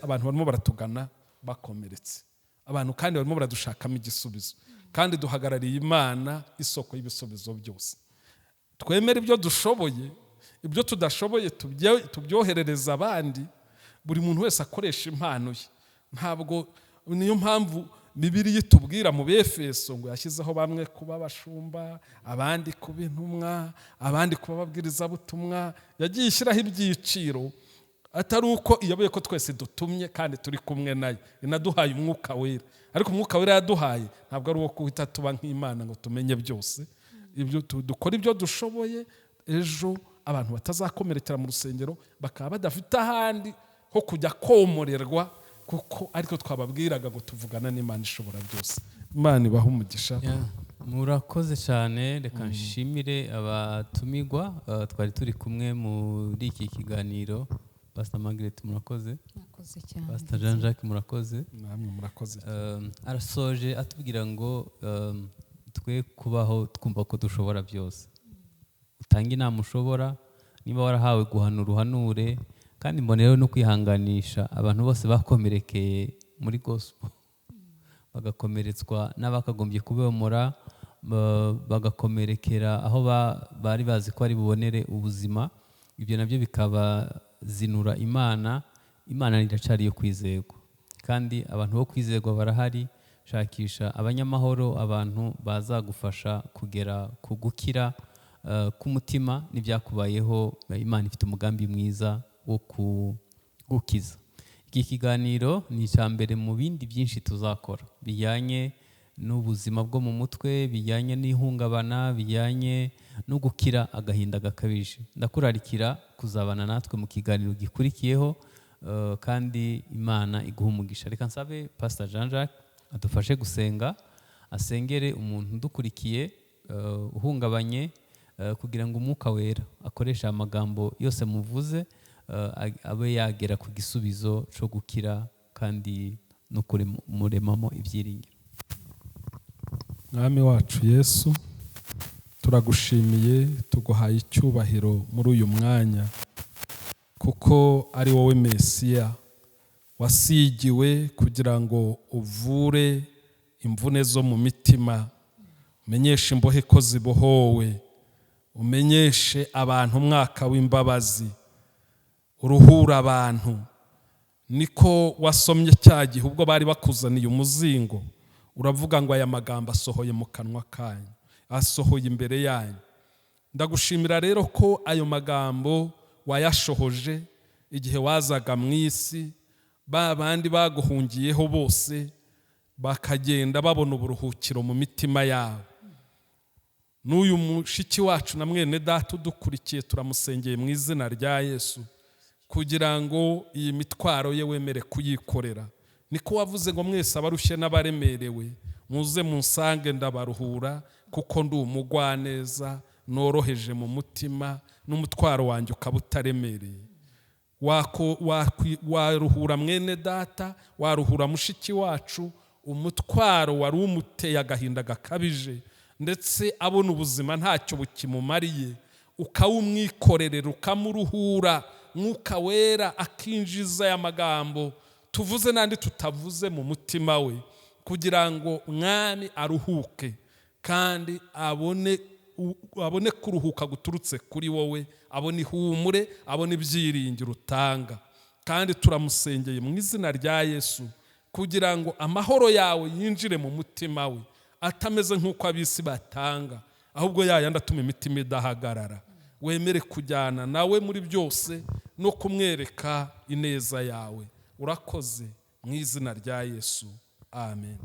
Abantu barimo baratugana bakomeretse, abantu kandi barimo baradushakamo igisubizo, kandi duhagarariye Imana isoko y'ibisubizo byose. Twemere ibyo dushoboye, ibyo tudashoboye tubyoherereza abandi. Buri muntu wese akoresha impano ye. Ntabwo niyo mpamvu Bibiliya itubwira mu Befeso ngo yashyizeho bamwe kuba abashumba, abandi kuba intumwa, abandi kuba ababwirizabutumwa. Yagiye ishyiraho ibyiciro, atari uko iyoboye ko twese dutumye kandi turi kumwe nayo, inaduhaye umwuka wera. Ariko umwuka wera yaduhaye ntabwo ari uwo guhita tuba nk'Imana ngo tumenye byose. Ibyo dukora ibyo dushoboye, ejo abantu batazakomerekera mu rusengero bakaba badafite ahandi ho kujya komorerwa, kuko ariko twababwiraga ngo tuvugana n'Imana ishobora byose. Imana ibahe umugisha. Murakoze cyane. Reka nshimire abatumigwa twari turi kumwe muri iki kiganiro. Pastor Margaret murakoze, Pastor Jean Jacques murakoze, namwe murakoze. Arasoje atubwira ngo twe kubaho twumva ko dushobora byose. Utange inama ushobora, niba warahawe guhanura uhanure, kandi mbonero no kwihanganisha abantu bose bakomerekeye muri gospel, bagakomeretswa n'abakagombye kubomora, bagakomerekera aho bari bazi ko ari bubonere ubuzima. Ibyo nabyo bikabazinura Imana. Imana iracari yo kwizerwa, kandi abantu bo kwizerwa barahari. Shakisha abanyamahoro, abantu bazagufasha kugera ku gukira k'umutima n'ibyakubayeho. Imana ifite umugambi mwiza wo kugukiza. Iki kiganiro ni icya mbere mu bindi byinshi tuzakora bijyanye n'ubuzima bwo mu mutwe, bijyanye n'ihungabana, bijyanye no gukira agahinda gakabije. Ndakurarikira kuzabana natwe mu kiganiro gikurikiyeho, kandi Imana iguha umugisha. Reka nsabe Pastor Jean Jacques adufashe gusenga, asengere umuntu udukurikiye uhungabanye, kugira ngo umwuka wera akoreshe amagambo yose muvuze, abe yagera ku gisubizo cyo gukira kandi no kuremamo ibyiringiro. Mwami wacu Yesu, turagushimiye, tuguhaye icyubahiro muri uyu mwanya, kuko ari wowe Mesiya wasigiwe kugira ngo uvure imvune zo mu mitima, umenyeshe imbohe ko zibohowe, umenyeshe abantu umwaka w'imbabazi, uruhura abantu. Niko wasomye cya gihe ubwo bari bakuzaniye umuzingo, uravuga ngo aya magambo asohoye mu kanwa kanyu, asohoye imbere yanyu. Ndagushimira rero ko ayo magambo wayashohoje igihe wazaga mu isi, ba bandi baguhungiyeho bose bakagenda babona uburuhukiro mu mitima yabo. N'uyu mushiki wacu na mwene data udukurikiye turamusengeye mu izina rya Yesu, kugira ngo iyi mitwaro ye wemere kuyikorera. Niko wavuze ngo mwese abarushye n'abaremerewe muze munsange ndabaruhura, Kuko ndi umugwaneza, noroheje mu mutima, n'umutwaro wanjye ukaba utaremereye. Waruhura mwene data, waruhura mushiki wacu umutwaro wari umuteye agahinda gakabije, ndetse abona ubuzima ntacyo bukimumariye, ukawumwikorerera, ukamuruhura. Mwuka Wera akinjiza aya magambo tuvuze n'andi tutavuze mu mutima we, kugira ngo Mwami aruhuke kandi abone kuruhuka guturutse kuri wowe, abone ihumure, abone ibyiringiro utanga. Kandi turamusengeye mu izina rya Yesu, kugira ngo amahoro yawe yinjire mu mutima we, atameze nk'uko ab'isi batanga, ahubwo yayandi atuma imitima idahagarara. Wemere kujyana nawe muri byose no kumwereka ineza yawe. Urakoze mu izina rya Yesu, amen.